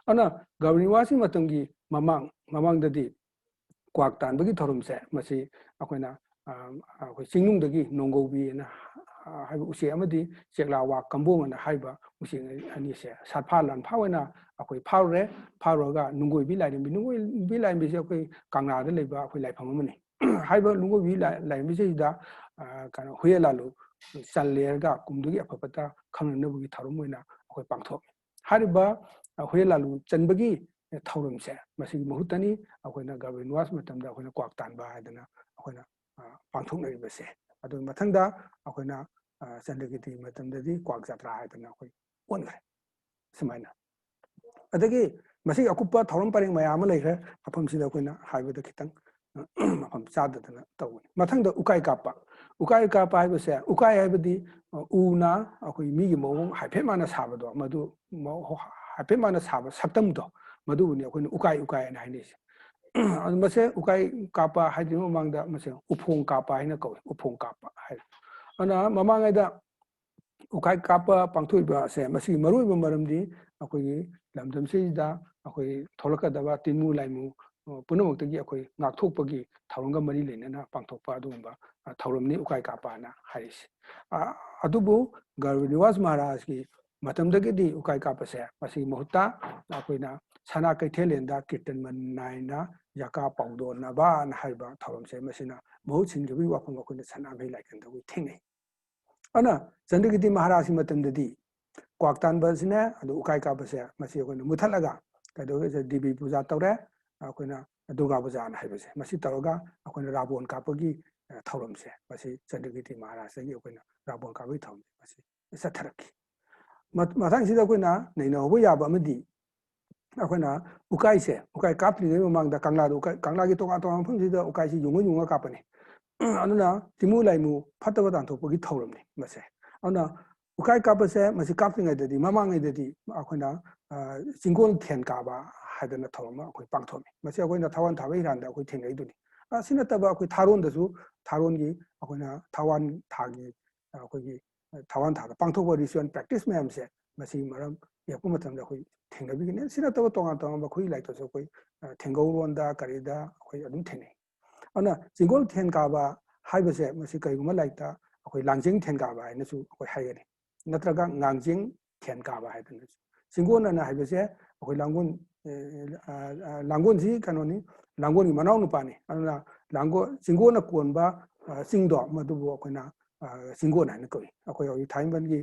ꯑꯗꯨꯅ ꯒꯔꯚ ꯅꯤꯋꯥꯖꯀꯤ ꯃꯇꯝꯒꯤ ꯃꯃꯥꯡ, ꯃꯃꯥꯡꯗꯗꯤ ꯀ꯭ꯋꯥꯛ ꯇꯥꯟꯕꯒꯤ ꯊꯧꯔꯝꯁꯦ ꯃꯁꯤ ꯑꯩꯈꯣꯏꯅ, ꯑ, ꯑꯩꯈꯣꯏ ꯆꯤꯡꯅꯨꯡꯗꯒꯤ ꯅꯣꯡꯒꯧꯕꯤꯅ, ꯑ, ꯍꯥꯏꯕ ꯎꯆꯦꯛ ꯑꯃꯗꯤ ꯆꯦꯛꯂꯥꯋꯥ ꯀꯝꯕꯣꯡ ꯑꯅ ꯍꯥꯏꯕ ꯎꯆꯦꯛ ꯑꯅꯤꯁꯦ ꯁꯥꯠꯐꯥ ꯂꯥꯟꯐꯥ ꯑꯣꯏꯅ ꯑꯩꯈꯣꯏ ꯐꯥꯔꯨꯔꯦ꯫ ꯐꯥꯔꯨꯔꯒ ꯅꯨꯡꯒꯣꯏꯕꯤ ꯂꯥꯏꯔꯦꯝꯕꯤ, ꯅꯨꯡꯒꯣꯏꯕꯤ ꯂꯥꯏꯔꯦꯝꯕꯤꯁꯦ ꯑꯩꯈꯣꯏ ꯀꯪꯂꯥꯗ ꯂꯩꯕ ꯑꯩꯈꯣꯏ ꯂꯥꯏꯐꯝ ꯑꯃꯅꯤ꯫ ꯍꯥꯏꯔꯤꯕ ꯅꯨꯡꯒꯣꯏꯕꯤ ꯂꯥꯏ-, ꯂꯥꯏꯔꯦꯝꯕꯤꯁꯤꯗ, ꯑ, ꯀꯩꯅꯣ, ꯍꯨꯏꯌꯦꯟ ꯂꯥꯂꯨ ꯆꯜꯂꯦꯔꯒ ꯀꯨꯝꯗꯨꯒꯤ ꯑꯐ ꯐꯠꯇ ꯈꯪꯅꯅꯕꯒꯤ ꯊꯧꯔꯝ ꯑꯣꯏꯅ ꯑꯩꯈꯣꯏ ꯄꯥꯡꯊꯣꯛꯏ꯫ ꯍꯥꯏꯔꯤꯕ, ꯑ, ꯍꯨꯏꯌꯦꯟ ꯂꯥꯂꯨ ꯆꯟꯕꯒꯤ ꯊꯧꯔꯝꯁꯦ ꯃꯁꯤꯒꯤ ꯃꯍꯨꯠꯇꯅꯤ ꯑꯩꯈꯣꯏꯅ ꯒꯔꯚ ꯅꯤꯋꯥꯖ ꯃꯇꯝꯗ ꯑꯩꯈꯣꯏꯅ ꯀ꯭ꯋꯥꯛ ꯇꯥꯟꯕ ꯍꯥꯏꯗꯅ ꯑꯩꯈꯣꯏꯅ, ꯑ, ꯄꯥꯡꯊꯣꯛꯅꯔꯤꯕꯁꯦ꯫ ꯑꯗꯨꯒꯤ ꯃꯊꯪꯗ ꯑꯩꯈꯣꯏꯅ, ꯑ, ꯆꯟꯗ꯭ꯔꯀꯤꯔꯇꯤ ꯃꯇꯝꯗꯗꯤ ꯀ꯭ꯋꯥꯛ ꯖꯇ꯭ꯔꯥ ꯍꯥꯏꯗꯅ ꯑꯩꯈꯣꯏ ꯑꯣꯟꯈ꯭ꯔꯦ꯫ ꯁꯨꯃꯥꯏꯅ꯫ ꯑꯗꯒꯤ ꯃꯁꯤꯒꯤ ꯑꯀꯨꯞꯄ ꯊꯧꯔꯝ ꯄꯔꯦꯡ ꯃꯌꯥꯝ ꯑꯃ ꯂꯩꯈ꯭ꯔꯦ, ꯃꯐꯝꯁꯤꯗ ꯑꯩꯈꯣꯏꯅ ꯍꯥꯏꯕꯗ ꯈꯤꯇꯪ ꯃꯐꯝ ꯆꯥꯗꯗꯅ ꯇꯧꯕꯅꯤ꯫ ꯃꯊꯪꯗ ꯎꯀꯥꯏ ꯀꯥꯞꯄ꯫ ꯎꯀꯥꯏ ꯀꯥꯞꯄ ꯍꯥꯏꯕꯁꯦ, ꯎꯀꯥꯏ ꯍꯥꯏꯕꯗꯤ, ꯑ, ꯎꯅ ꯑꯩꯈꯣꯏ ꯃꯤꯒꯤ ꯃꯑꯣꯡ ꯍꯥꯏꯐꯦꯠ ꯃꯥꯅ ꯁꯥꯕꯗꯣ, ꯃꯗꯨ ꯃ-, ꯍꯥꯏꯐꯦꯠ ꯃꯥꯅ ꯁꯥꯕ ꯁꯛꯇꯝꯗꯣ, ꯃꯗꯨꯕꯨꯅꯤ ꯑꯩꯈꯣꯏꯅ ꯎꯀꯥꯏ, ꯎꯀꯥꯏ ꯍꯥꯏꯅ ꯍꯥꯏꯅꯩꯁꯦ꯫ ꯑꯗꯨ ꯃꯁꯦ ꯎꯀꯥꯏ ꯀꯥꯞꯄ ꯍꯥꯏꯗ꯭ꯔꯤꯉꯩ ꯃꯃꯥꯡꯗ ꯃꯁꯦ ꯎꯐꯣꯡ ꯀꯥꯞꯄ ꯍꯥꯏꯅ ꯀꯧꯏ, ꯎꯐꯣꯡ ꯀꯥꯞꯄ ꯍꯥꯏ꯫ ꯑꯗꯨꯅ ꯃꯃꯥꯡꯉꯩꯗ ꯎꯀꯥꯏ ꯀꯥꯞꯄ ꯄꯥꯡꯊꯣꯛꯏꯕ ꯑꯁꯦ ꯃꯁꯤꯒꯤ ꯃꯔꯨꯑꯣꯏꯕ ꯃꯔꯝꯗꯤ ꯑꯩꯈꯣꯏꯒꯤ ꯂꯝꯗꯝꯁꯤꯗ ꯑꯩꯈꯣꯏ ꯊꯣꯛꯂꯛꯀꯗꯕ ꯇꯤꯟꯃꯨ ꯂꯥꯏꯃꯨ, ꯑ, ꯄꯨꯝꯅꯃꯛꯇꯒꯤ ꯑꯩꯈꯣꯏ ꯉꯥꯛꯊꯣꯛꯄꯒꯤ ꯊꯧꯔꯝꯒ ꯃꯔꯤ ꯂꯩꯅꯅ ꯄꯥꯡꯊꯣꯛꯄ ꯑꯗꯨꯒꯨꯝꯕ, ꯑ, ꯊꯧꯔꯝꯅꯤ ꯎꯀꯥꯏ ꯀꯥꯞꯄ ꯍꯥꯏꯅ ꯍꯥꯏꯔꯤꯁꯤ꯫ ꯑ, ꯑꯗꯨꯕꯨ ꯒꯔꯚ ꯅꯤꯋꯥꯖ ꯃꯍꯥꯔꯥꯖꯀꯤ ꯃꯇꯝꯗꯒꯤꯗꯤ ꯎꯀꯥꯏ ꯀꯥꯞꯄꯁꯦ ꯃꯁꯤꯒꯤ ꯃꯍꯨꯠꯇ ꯑꯩꯈꯣꯏꯅ ꯁꯅꯥ ꯀꯩꯊꯦꯜꯂꯦꯟꯗ ꯀꯤꯔꯇꯟ ꯃꯟ ꯅꯥꯏꯅ ꯖꯀꯥ ꯄꯥꯎꯗꯣꯟꯅꯕꯅ ꯍꯥꯏꯔꯤꯕ ꯊꯧꯔꯝꯁꯦ ꯃꯁꯤꯅ ꯃꯍꯨꯠ ꯁꯤꯟꯈꯤꯕꯒꯤ ꯋꯥꯐꯝ ꯑꯩꯈꯣꯏꯅ ꯁꯅꯥꯃꯍꯤ ꯂꯥꯏꯀꯟꯗ ꯑꯩꯈꯣꯏ ꯊꯦꯡꯅꯩ꯫ ꯑꯗꯨꯅ ꯆꯟꯗ꯭ꯔꯀꯤꯔꯇꯤ ꯃꯍꯥꯔꯥꯖꯀꯤ ꯃꯇꯝꯗꯗꯤ ꯀ꯭ꯋꯥꯛ ꯇꯥꯟꯕꯁꯤꯅꯦ, ꯑꯗꯨ ꯎꯀꯥꯏ ꯀꯥꯞꯄꯁꯦ ꯃꯁꯤ ꯑꯩꯈꯣꯏꯅ ꯃꯨꯊꯠꯂꯒ ꯀꯩꯗꯧꯒꯦ? ꯗꯦꯕꯤ ꯄꯨꯖꯥ ꯇꯧꯔꯦ, ꯑꯩꯈꯣꯏꯅ ꯗꯨꯔꯒꯥ ꯄꯨꯖꯥꯅ ꯍꯥꯏꯕꯁꯦ ꯃꯁꯤ ꯇꯧꯔꯒ ꯑꯩꯈꯣꯏꯅ ꯔꯥꯕꯣꯟ ꯀꯥꯞꯄꯒꯤ, ꯑ, ꯊꯧꯔꯝꯁꯦ ꯃꯁꯤ ꯆꯟꯗ꯭ꯔꯀꯤꯔꯇꯤ ꯃꯍꯥꯔꯥꯖꯇꯒꯤ ꯑꯩꯈꯣꯏꯅ ꯔꯥꯕꯣꯟ ꯀꯥꯞꯄꯒꯤ ꯊꯧꯔꯝꯁꯦ ꯃꯁꯤ ꯆꯠꯊꯔꯛꯈꯤ꯫ ꯃ-, ꯃꯊꯪꯁꯤꯗ ꯑꯩꯈꯣꯏꯅ ꯅꯩꯅꯍꯧꯕ ꯌꯥꯕ ꯑꯃꯗꯤ ꯑꯩꯈꯣꯏꯅ ꯎꯀꯥꯏꯁꯦ, ꯎꯀꯥꯏ ꯀꯥꯞꯇ꯭ꯔꯤꯉꯩ ꯃꯃꯥꯡꯗ ꯀꯪꯂꯥꯗ ꯎꯀꯥꯏ, ꯀꯪꯂꯥꯒꯤ ꯇꯣꯉꯥꯟ ꯇꯣꯉꯥꯟꯕ ꯃꯐꯝꯁꯤꯗ ꯎꯀꯥꯏꯁꯤ ꯌꯨꯡꯉ ꯌꯨꯡꯉ ꯀꯥꯞꯄꯅꯤ꯫ ꯑꯗꯨꯅ ꯇꯤꯃꯨ ꯂꯥꯏꯃꯨ ꯐꯠꯇꯕ ꯇꯥꯟꯊꯣꯛꯄꯒꯤ ꯊꯧꯔꯝꯅꯤ ꯃꯁꯦ꯫ ꯑꯗꯨꯅ ꯎꯀꯥꯏ ꯀꯥꯞꯄꯁꯦ ꯃꯁꯤ ꯀꯥꯞꯇ꯭ꯔꯤꯉꯩꯗꯗꯤ, ꯃꯃꯥꯡꯉꯩꯗꯗꯤ ꯑꯩꯈꯣꯏꯅ, ꯑ, ꯆꯤꯡꯒꯣꯜ ꯊꯦꯟ ꯀꯥꯕ ꯍꯥꯏꯗꯅ ꯊꯧꯔꯝ ꯑꯃ ꯑꯩꯈꯣꯏ ꯄꯥꯡꯊꯣꯛꯑꯝꯃꯤ꯫ ꯃꯁꯤ ꯑꯩꯈꯣꯏꯅ ꯊꯥꯋꯥꯟ ꯊꯥꯕ ꯍꯤꯔꯥꯟꯗ ꯑꯩꯈꯣꯏ ꯊꯦꯡꯅꯩꯗꯨꯅꯤ꯫ ꯑ, ꯁꯤ ꯅꯠꯇꯕ ꯑꯩꯈꯣꯏ ꯊꯥꯔꯣꯟꯗꯁꯨ, ꯊꯥꯔꯣꯟꯒꯤ ꯑꯩꯈꯣꯏꯅ ꯊꯥꯋꯥꯟ ꯊꯥꯒꯤ, ꯑ, ꯑꯩꯈꯣꯏꯒꯤ, ꯑ, ꯊꯥꯋꯥꯟ ꯊꯥꯗ ꯄꯥꯡꯊꯣꯛꯄ ritual practice ꯃꯌꯥꯝꯁꯦ ꯃꯁꯤ ꯃꯔꯝ ꯌꯦꯛꯄ ꯃꯇꯝꯗ ꯑꯩꯈꯣꯏ ꯊꯦꯡꯅꯕꯤꯒꯅꯤ꯫ ꯁꯤ ꯅꯠꯇꯕ ꯇꯣꯉꯥꯟ ꯇꯣꯉꯥꯟꯕ ꯑꯩꯈꯣꯏ ꯂꯥꯏꯔꯤꯛꯇꯁꯨ ꯑꯩꯈꯣꯏ, ꯑ, ꯊꯦꯡꯒꯧꯔꯣꯟꯗ ꯀꯔꯤꯗ ꯑꯩꯈꯣꯏ ꯑꯗꯨꯝ ꯊꯦꯡꯅꯩ꯫ ꯑꯗꯨꯅ ꯆꯤꯡꯒꯣꯜ ꯊꯦꯟ ꯀꯥꯕ ꯍꯥꯏꯕꯁꯦ ꯃꯁꯤ ꯀꯔꯤꯒꯨꯝꯕ ꯂꯥꯏꯔꯤꯛꯇ ꯑꯩꯈꯣꯏ ꯂꯥꯡꯖꯦꯡ ꯊꯦꯟ ꯀꯥꯕ ꯍꯥꯏꯅꯁꯨ ꯑꯩꯈꯣꯏ ꯍꯥꯏꯒꯅꯤ, ꯅꯠꯇ꯭ꯔꯒ ꯉꯥꯡꯖꯦꯡ ꯊꯦꯟ ꯀꯥꯕ ꯍꯥꯏꯗꯅꯁꯨ꯫ ꯆꯤꯡꯒꯣꯟ ꯑꯅ ꯍꯥꯏꯕꯁꯦ ꯑꯩꯈꯣꯏ ꯂꯥꯡꯒꯣꯜ, ꯑ, ꯑ, ꯑ, ꯂꯥꯡꯒꯣꯜꯁꯤ ꯀꯩꯅꯣꯅꯤ, ꯂꯥꯡꯒꯣꯜꯒꯤ ꯃꯅꯥꯎ ꯅꯨꯄꯥꯅꯤ꯫ ꯑꯗꯨꯅ ꯂꯥꯡꯒꯣꯜ, ꯆꯤꯡꯒꯣꯟꯅ ꯀꯣꯟꯕ, ꯑ, ꯆꯤꯡꯗꯣ ꯃꯗꯨꯕꯨ ꯑꯩꯈꯣꯏꯅ, ꯑ, ꯆꯤꯡꯒꯣꯟ ꯍꯥꯏꯅ ꯀꯧꯏ꯫ ꯑꯩꯈꯣꯏ ꯍꯧꯖꯤꯛ ꯊꯥꯏꯅꯕꯟꯒꯤ,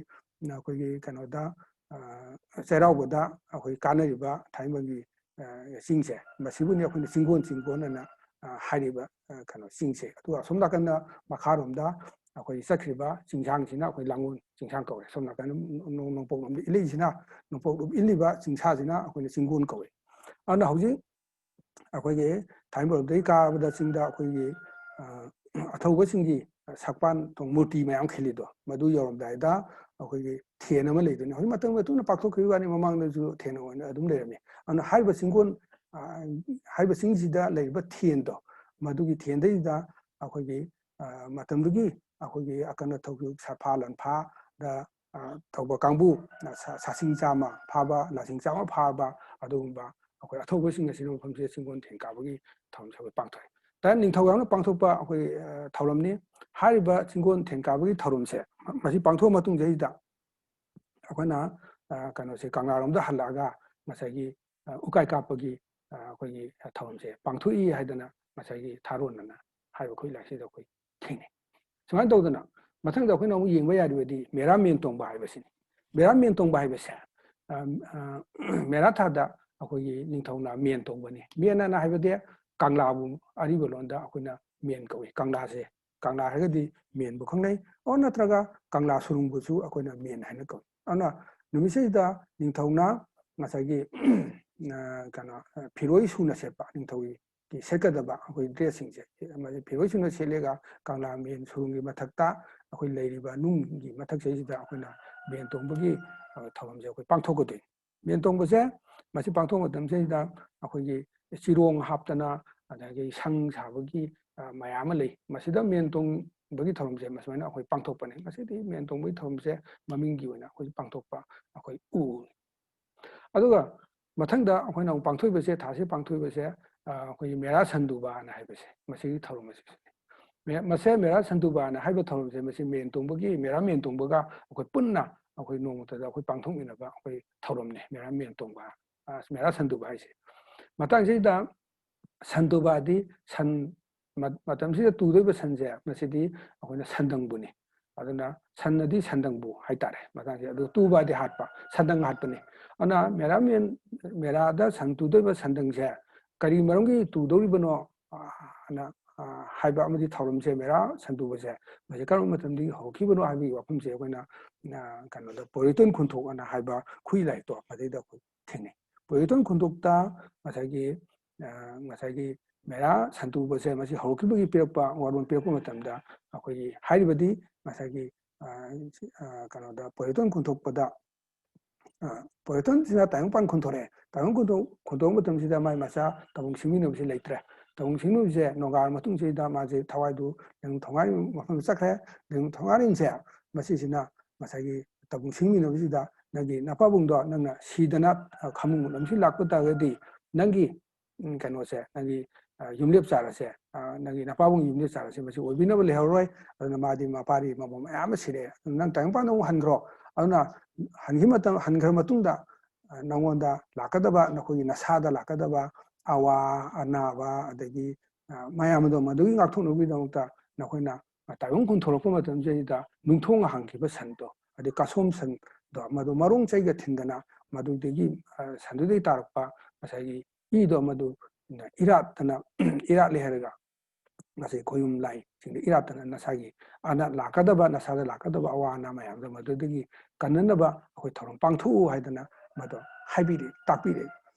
ꯑꯩꯈꯣꯏꯒꯤ ꯀꯩꯅꯣꯗ, ꯑ, ꯆꯩꯔꯥꯎꯕꯗ ꯑꯩꯈꯣꯏ ꯀꯥꯟꯅꯔꯤꯕ ꯊꯥꯏꯅꯕꯟꯒꯤ, ꯑ, ꯆꯤꯡꯁꯦ, ꯃꯁꯤꯕꯨꯅꯤ ꯑꯩꯈꯣꯏꯅ ꯆꯤꯡꯒꯣꯟ, ꯆꯤꯡꯒꯣꯟ ꯑꯅ, ꯑ, ꯍꯥꯏꯔꯤꯕ, ꯑ, ꯀꯩꯅꯣ ꯆꯤꯡꯁꯦ꯫ ꯑꯗꯨꯒ ꯑꯁꯣꯝ ꯅꯥꯀꯟꯗ ꯃꯈꯥꯔꯣꯝꯗ ꯑꯩꯈꯣꯏ ꯆꯠꯈ꯭ꯔꯤꯕ ꯆꯤꯡꯁꯥꯡꯁꯤꯅ ꯑꯩꯈꯣꯏ ꯂꯥꯡꯒꯣꯜ ꯆꯤꯡꯁꯥꯡ ꯀꯧꯋꯦ꯫ ꯑꯁꯣꯝ ꯅꯥꯀꯟꯗ ꯅꯣꯡ-, ꯅꯣꯡꯄꯣꯛꯂꯣꯝꯗ ꯏꯜꯂꯤꯁꯤꯅ, ꯅꯣꯡꯄꯣꯛꯂꯣꯝ ꯏꯜꯂꯤꯕ ꯆꯤꯡꯁꯥꯁꯤꯅ ꯑꯩꯈꯣꯏꯅ ꯆꯤꯡꯒꯣꯟ ꯀꯧꯋꯦ꯫ ꯑꯗꯨꯅ ꯍꯧꯖꯤꯛ ꯑꯩꯈꯣꯏꯒꯤ ꯊꯥꯏꯅꯕꯟꯗꯒꯤ ꯀꯥꯕꯗ ꯆꯤꯡꯗ ꯑꯩꯈꯣꯏꯒꯤ, ꯑ, ꯑꯊꯧꯕꯁꯤꯡꯒꯤ ꯁꯛꯄꯥꯟ ꯊꯣꯡ ꯃꯨꯔꯇꯤ ꯃꯌꯥꯝ ꯈꯤꯜꯂꯤꯗꯣ, ꯃꯗꯨ ꯌꯧꯔꯝꯗꯥꯏꯗ ꯑꯩꯈꯣꯏꯒꯤ ꯊꯦꯟ ꯑꯃ ꯂꯩꯗꯣꯏꯅꯤ꯫ ꯍꯧꯖꯤꯛ ꯃꯇꯝꯒꯤ ꯃꯇꯨꯡ ꯏꯟꯅ ꯄꯥꯛꯊꯣꯛꯈꯤꯕꯒꯤ ꯋꯥꯅꯤ, ꯃꯃꯥꯡꯗꯁꯨ ꯊꯦꯟ ꯑꯣꯏꯅ ꯑꯗꯨꯝ ꯂꯩꯔꯝꯃꯤ꯫ ꯑꯗꯨꯅ ꯍꯥꯏꯔꯤꯕ ꯆꯤꯡꯒꯣꯟ, ꯑ, ꯍꯥꯏꯔꯤꯕ ꯆꯤꯡꯁꯤꯗ ꯂꯩꯔꯤꯕ ꯊꯦꯟꯗꯣ, ꯃꯗꯨꯒꯤ ꯊꯦꯟꯗꯩꯗꯨꯗ ꯑꯩꯈꯣꯏꯒꯤ, ꯑ, ꯃꯇꯝꯗꯨꯒꯤ ꯑꯩꯈꯣꯏꯒꯤ ꯑꯀꯟ ꯑꯊꯧꯒꯤ ꯁꯥꯐꯥ ꯂꯥꯟꯐꯥꯗ, ꯑ, ꯇꯧꯕ ꯀꯥꯡꯕꯨ, ꯑ, ꯁꯥ-, ꯁꯥꯁꯤꯡ ꯆꯥꯝꯃ ꯐꯥꯕ, ꯂꯥꯁꯤꯡ ꯆꯥꯝꯃ ꯐꯥꯕ, ꯑꯗꯨꯒꯨꯝꯕ ꯑꯩꯈꯣꯏ ꯑꯊꯧꯕꯁꯤꯡ ꯑꯁꯤꯅ ꯃꯐꯝꯁꯤꯗ ꯆꯤꯡꯒꯣꯟ ꯊꯦꯟ ꯀꯥꯕꯒꯤ ꯊꯧꯔꯝꯁꯦ ꯑꯩꯈꯣꯏ ꯄꯥꯡꯊꯣꯛꯑꯦ꯫ ꯇ ꯅꯤꯡꯊꯧ ꯌꯥꯝꯅ ꯄꯥꯡꯊꯣꯛꯄ ꯑꯩꯈꯣꯏ, ꯑ, ꯊꯧꯔꯝꯅꯤ꯫ ꯍꯥꯏꯔꯤꯕ ꯆꯤꯡꯒꯣꯟ ꯊꯦꯟ ꯀꯥꯕꯒꯤ ꯊꯧꯔꯝꯁꯦ ꯃꯁꯤ ꯄꯥꯡꯊꯣꯛꯑ ꯃꯇꯨꯡꯁꯤꯗꯩꯗ ꯑꯩꯈꯣꯏꯅ, ꯑ, ꯀꯩꯅꯣꯁꯦ ꯀꯪꯂꯥꯔꯣꯝꯗ ꯍꯜꯂꯛꯑꯒ ꯉꯁꯥꯏꯒꯤ, ꯑ, ꯎꯀꯥꯏ ꯀꯥꯞꯄꯒꯤ, ꯑ, ꯑꯩꯈꯣꯏꯒꯤ ꯊꯧꯔꯝꯁꯦ ꯄꯥꯡꯊꯣꯛꯏ ꯍꯥꯏꯗꯅ ꯉꯁꯥꯏꯒꯤ ꯊꯥꯔꯣꯟ ꯑꯅ ꯍꯥꯏꯕ ꯑꯩꯈꯣꯏ ꯂꯥꯏꯔꯤꯛꯁꯤꯗ ꯑꯩꯈꯣꯏ ꯊꯦꯡꯅꯩ꯫ ꯁꯨꯃꯥꯏꯅ ꯇꯧꯗꯅ ꯃꯊꯪꯗ ꯑꯩꯈꯣꯏꯅ ꯑꯃꯨꯛ ꯌꯦꯡꯕ ꯌꯥꯔꯤꯕꯗꯤ ꯃꯦꯔꯥ ꯃꯦꯟ ꯇꯣꯡꯕ ꯍꯥꯏꯕꯁꯤꯅꯤ꯫ ꯃꯦꯔꯥ ꯃꯦꯟ ꯇꯣꯡꯕ ꯍꯥꯏꯕꯁꯦ, ꯑ, ꯑ, ꯃꯦꯔꯥ ꯊꯥꯗ ꯑꯩꯈꯣꯏꯒꯤ ꯅꯤꯡꯊꯧꯅ ꯃꯦꯟ ꯇꯣꯡꯕꯅꯤ꯫ ꯃꯦꯟ ꯑꯅ ꯍꯥꯏꯕꯗꯤ ꯀꯪꯂꯥꯕꯨ ꯑꯔꯤꯕ ꯂꯣꯟꯗ ꯑꯩꯈꯣꯏꯅ ꯃꯦꯟ ꯀꯧꯏ꯫ ꯀꯪꯂꯥꯁꯦ, ꯀꯪꯂꯥ ꯍꯥꯏꯔꯒꯗꯤ ꯃꯦꯟꯕꯨ ꯈꯪꯅꯩ꯫ ꯑꯣ, ꯅꯠꯇ꯭ꯔꯒ ꯀꯪꯂꯥ ꯁꯨꯔꯨꯡꯕꯨꯁꯨ ꯑꯩꯈꯣꯏꯅ ꯃꯦꯟ ꯍꯥꯏꯅ ꯀꯧꯏ꯫ ꯑꯗꯨꯅ ꯅꯨꯃꯤꯠꯁꯤꯗ ꯅꯤꯡꯊꯧꯅ ꯉꯁꯥꯏꯒꯤ, ꯑ, ꯀꯩꯅꯣ, ꯑ, ꯐꯤꯔꯣꯏ ꯁꯨꯅ ꯁꯦꯠꯄ ꯅꯤꯡꯊꯧꯒꯤ ꯁꯦꯠꯀꯗꯕ ꯑꯩꯈꯣꯏ ꯗ꯭ꯔꯦꯁꯁꯤꯡꯁꯦ, ꯐꯤꯔꯣꯏꯁꯤꯡꯗꯣ ꯁꯦꯠꯂꯒ ꯀꯪꯂꯥ ꯃꯦꯟ ꯁꯨꯔꯨꯡꯒꯤ ꯃꯊꯛꯇ ꯑꯩꯈꯣꯏ ꯂꯩꯔꯤꯕ ꯅꯨꯡꯒꯤ ꯃꯊꯛꯁꯤꯗꯩꯁꯤꯗ ꯑꯩꯈꯣꯏꯅ ꯃꯦꯟ ꯇꯣꯡꯕꯒꯤ ꯊꯧꯔꯝꯁꯦ ꯑꯩꯈꯣꯏ ꯄꯥꯡꯊꯣꯛꯀꯗꯣꯏꯅꯤ꯫ ꯃꯦꯟ ꯇꯣꯡꯕꯁꯦ, ꯃꯁꯤ ꯄꯥꯡꯊꯣꯛꯄ ꯃꯇꯝꯁꯤꯗ ꯑꯩꯈꯣꯏꯒꯤ ꯆꯤꯔꯣꯡ ꯍꯥꯞꯇꯅ, ꯑꯗꯒꯤ ꯁꯪ ꯁꯥꯕꯒꯤ ꯃꯌꯥꯝ ꯑꯃ ꯂꯩ꯫ ꯃꯁꯤꯗ ꯃꯦꯟ ꯇꯣꯡꯕꯒꯤ ꯊꯧꯔꯝꯁꯦ ꯃꯁꯨꯃꯥꯏꯅ ꯑꯩꯈꯣꯏ ꯄꯥꯡꯊꯣꯛꯄꯅꯦ꯫ ꯃꯁꯤꯗꯤ ꯃꯦꯟ ꯇꯣꯡꯕꯒꯤ ꯊꯧꯔꯝꯁꯦ ꯃꯃꯤꯡꯒꯤ ꯑꯣꯏꯅ ꯑꯩꯈꯣꯏ ꯄꯥꯡꯊꯣꯛꯄ ꯑꯩꯈꯣꯏ ꯎ꯫ ꯑꯗꯨꯒ ꯃꯊꯪꯗ ꯑꯩꯈꯣꯏꯅ ꯑꯃꯨꯛ ꯄꯥꯡꯊꯣꯛꯏꯕꯁꯦ, ꯊꯥꯁꯤ ꯄꯥꯡꯊꯣꯛꯏꯕꯁꯦ ꯑꯩꯈꯣꯏꯒꯤ ꯃꯦꯔꯥ ꯁꯟꯗꯨꯕꯥꯅ ꯍꯥꯏꯕꯁꯦ, ꯃꯁꯤꯒꯤ ꯊꯧꯔꯝ ꯑꯁꯤꯁꯨꯅꯤ꯫ ꯃꯁꯦ ꯃꯦꯔꯥ ꯁꯟꯗꯨꯕꯥꯅ ꯍꯥꯏꯕ ꯊꯧꯔꯝꯁꯦ, ꯃꯁꯤ ꯃꯦꯟ ꯇꯣꯡꯕꯒꯤ, ꯃꯦꯔꯥ ꯃꯦꯟ ꯇꯣꯡꯕꯒ ꯑꯩꯈꯣꯏ ꯄꯨꯟꯅ ꯑꯩꯈꯣꯏ ꯅꯣꯡꯃꯇꯗ ꯑꯩꯈꯣꯏ ꯄꯥꯡꯊꯣꯛꯃꯤꯟꯅꯕ ꯑꯩꯈꯣꯏ ꯊꯧꯔꯝꯅꯦ, ꯃꯦꯔꯥ ꯃꯦꯟ ꯇꯣꯡꯕ, ꯃꯦꯔꯥ ꯁꯟꯗꯨꯕ ꯍꯥꯏꯁꯦ꯫ ꯃꯇꯥꯡꯁꯤꯗ ꯁꯟꯗꯨꯕꯥꯗꯤ ꯁꯟ, ꯃꯇꯝꯁꯤꯗ ꯇꯨꯗꯣꯏꯕ ꯁꯟꯁꯦ, ꯃꯁꯤꯗꯤ ꯑꯩꯈꯣꯏꯅ ꯁꯟꯗꯪꯕꯨꯅꯤ꯫ ꯑꯗꯨꯅ ꯁꯟꯅꯗꯤ ꯁꯟꯗꯪꯕꯨ ꯍꯥꯏꯇꯥꯔꯦ ꯃꯇꯥꯡꯁꯦ꯫ ꯑꯗꯨ ꯇꯨꯕꯗꯤ ꯍꯥꯠꯄ, ꯁꯟꯗꯪ ꯍꯥꯠꯄꯅꯤ꯫ ꯑꯗꯨꯅ ꯃꯦꯔꯥ ꯃꯦꯟ, ꯃꯦꯔꯥꯗ ꯁꯟ ꯇꯨꯗꯣꯏꯕ ꯁꯟꯗꯪꯁꯦ ꯀꯔꯤ ꯃꯔꯝꯒꯤ ꯇꯨꯗꯧꯔꯤꯕꯅꯣ ꯍꯥꯏꯅ ꯍꯥꯏꯕ ꯑꯃꯗꯤ ꯊꯧꯔꯝꯁꯦ, ꯃꯦꯔꯥ ꯁꯟꯗꯨꯕꯁꯦ, ꯃꯁꯤ ꯀꯔꯝꯕ ꯃꯇꯝꯗꯒꯤ ꯍꯧꯔꯛꯈꯤꯕꯅꯣ ꯍꯥꯏꯕꯒꯤ ꯋꯥꯐꯝꯁꯦ ꯑꯩꯈꯣꯏꯅ ꯀꯩꯅꯣꯗ ꯄꯣꯏꯔꯣꯏꯇꯣꯟ ꯈꯣꯟꯊꯣꯛ ꯑꯅ ꯍꯥꯏꯕ ꯈꯨꯏ ꯂꯥꯏꯔꯤꯛꯇꯣ ꯃꯗꯩꯗ ꯑꯩꯈꯣꯏ ꯊꯦꯡꯅꯩ꯫ ꯄꯣꯏꯔꯣꯏꯇꯣꯟ ꯈꯣꯟꯊꯣꯛꯇ ꯉꯁꯥꯏꯒꯤ, ꯉꯁꯥꯏꯒꯤ ꯃꯦꯔꯥ ꯁꯟꯗꯨꯕꯁꯦ ꯃꯁꯤ ꯍꯧꯔꯛꯈꯤꯕꯒꯤ ꯄꯤꯔꯛꯄ ꯋꯥꯔꯣꯜ ꯄꯤꯔꯛꯄ ꯃꯇꯝꯗ ꯑꯩꯈꯣꯏꯒꯤ ꯍꯥꯏꯔꯤꯕꯗꯤ ꯉꯁꯥꯏꯒꯤ ꯀꯩꯅꯣꯗ ꯄꯣꯏꯔꯣꯏꯇꯣꯟ ꯈꯣꯟꯊꯣꯛꯄꯗ ꯄꯣꯏꯔꯣꯏꯇꯣꯟꯁꯤꯅ ꯇꯥꯏꯕꯪꯄꯥꯟ ꯈꯣꯟꯊꯣꯔꯛꯑꯦ꯫ ꯇꯥꯏꯕꯪ ꯈꯣꯟꯊꯣꯛ, ꯈꯣꯟꯊꯣꯛꯄ ꯃꯇꯝꯁꯤꯗ ꯃꯥꯏ ꯃꯆꯥ ꯇꯥꯕꯨꯡ ꯁꯤꯡꯃꯤꯟꯅꯕꯁꯤ ꯂꯩꯇ꯭ꯔꯦ꯫ ꯇꯥꯕꯨꯡ ꯁꯤꯡꯃꯤꯟꯅꯕꯁꯦ ꯅꯣꯡꯒꯥꯜ ꯃꯇꯨꯡꯁꯤꯗ ꯃꯥꯁꯦ ꯊꯋꯥꯏꯗꯨ ꯂꯩꯅꯨꯡ ꯊꯣꯡꯉꯥꯏ ꯃꯐꯝꯗ ꯆꯠꯈ꯭ꯔꯦ꯫ ꯂꯩꯅꯨꯡ ꯊꯣꯡꯉꯥꯏꯔꯤꯟꯁꯦ ꯃꯁꯤꯁꯤꯅ ꯉꯁꯥꯏꯒꯤ ꯇꯥꯕꯨꯡ ꯁꯤꯡꯃꯤꯟꯅꯕꯁꯤꯗ ꯅꯪꯒꯤ ꯅꯄꯥꯕꯨꯡꯗꯣ ꯅꯪꯅ ꯁꯤꯗꯅ ꯈꯃꯨꯡ ꯂꯝꯁꯤ ꯂꯥꯛꯄ ꯇꯥꯔꯒꯗꯤ ꯅꯪꯒꯤ ꯀꯩꯅꯣꯁꯦ, ꯅꯪꯒꯤ ꯌꯨꯝꯂꯦꯞ ꯆꯥꯔꯁꯦ, ꯅꯪꯒꯤ ꯅꯄꯥꯕꯨꯡꯒꯤ ꯌꯨꯝꯂꯦꯞ ꯆꯥꯔꯁꯦ ꯃꯁꯤ ꯑꯣꯏꯕꯤꯅꯕ ꯂꯩꯍꯧꯔꯣꯏ꯫ ꯑꯗꯨꯅ ꯃꯥꯗꯤ ꯃꯄꯥꯗꯤ ꯃꯃꯧ ꯃꯌꯥꯝ ꯑꯃ ꯁꯤꯔꯛꯑꯦ꯫ ꯑꯗꯨꯅ ꯅꯪ ꯇꯥꯏꯕꯪꯄꯥꯟꯗ ꯑꯃꯨꯛ ꯍꯟꯈ꯭ꯔꯣ꯫ ꯑꯗꯨꯅ ꯍꯟꯈꯤꯕ ꯃꯇꯝ, ꯍꯟꯈ꯭ꯔ ꯃꯇꯨꯡꯗ ꯅꯉꯣꯟꯗ ꯂꯥꯛꯀꯗꯕ, ꯅꯈꯣꯏꯒꯤ ꯅꯁꯥꯗ ꯂꯥꯛꯀꯗꯕ ꯑꯋꯥ ꯑꯅꯥꯕ, ꯑꯗꯒꯤ ꯃꯌꯥꯝ ꯑꯗꯣ ꯃꯗꯨꯒꯤ ꯉꯥꯛꯊꯣꯛꯅꯕꯒꯤꯗꯃꯛꯇ ꯅꯈꯣꯏꯅ ꯇꯥꯏꯕꯪ ꯈꯣꯟꯊꯣꯔꯛꯄ ꯃꯇꯝꯁꯤꯗꯩꯗ ꯅꯨꯡꯊꯣꯡ ꯍꯥꯡꯈꯤꯕ ꯁꯟꯗꯣ, ꯍꯥꯏꯗꯤ ꯀꯥꯁꯣꯝ ꯁꯟꯗꯣ, ꯃꯗꯨ ꯃꯔꯣꯡ ꯆꯩꯒ ꯊꯤꯟꯗꯅ ꯃꯗꯨꯗꯒꯤ, ꯁꯟꯗꯨꯗꯒꯤ ꯇꯥꯔꯛꯄ ꯉꯁꯥꯏꯒꯤ ꯏꯗꯣ ꯃꯗꯨ ꯏꯔꯥꯠꯇꯅ, ꯏꯔꯥꯠꯂꯦ ꯍꯥꯏꯔꯒ ꯉꯁꯤ ꯈꯣꯌꯨꯝ ꯂꯥꯏꯁꯤꯡꯗ ꯏꯔꯥꯠꯇꯅ ꯅꯁꯥꯒꯤ ꯑꯅꯥ ꯂꯥꯛꯀꯗꯕ, ꯅꯁꯥꯗ ꯂꯥꯛꯀꯗꯕ ꯑꯋꯥ ꯑꯅꯥ ꯃꯌꯥꯝꯗꯣ ꯃꯗꯨꯗꯒꯤ ꯀꯟꯅꯅꯕ ꯑꯩꯈꯣꯏ ꯊꯧꯔꯝ ꯄꯥꯡꯊꯣꯛꯎ ꯍꯥꯏꯗꯅ ꯃꯗꯣ ꯍꯥꯏꯕꯤꯔꯦ, ꯇꯥꯛꯄꯤꯔꯦ꯫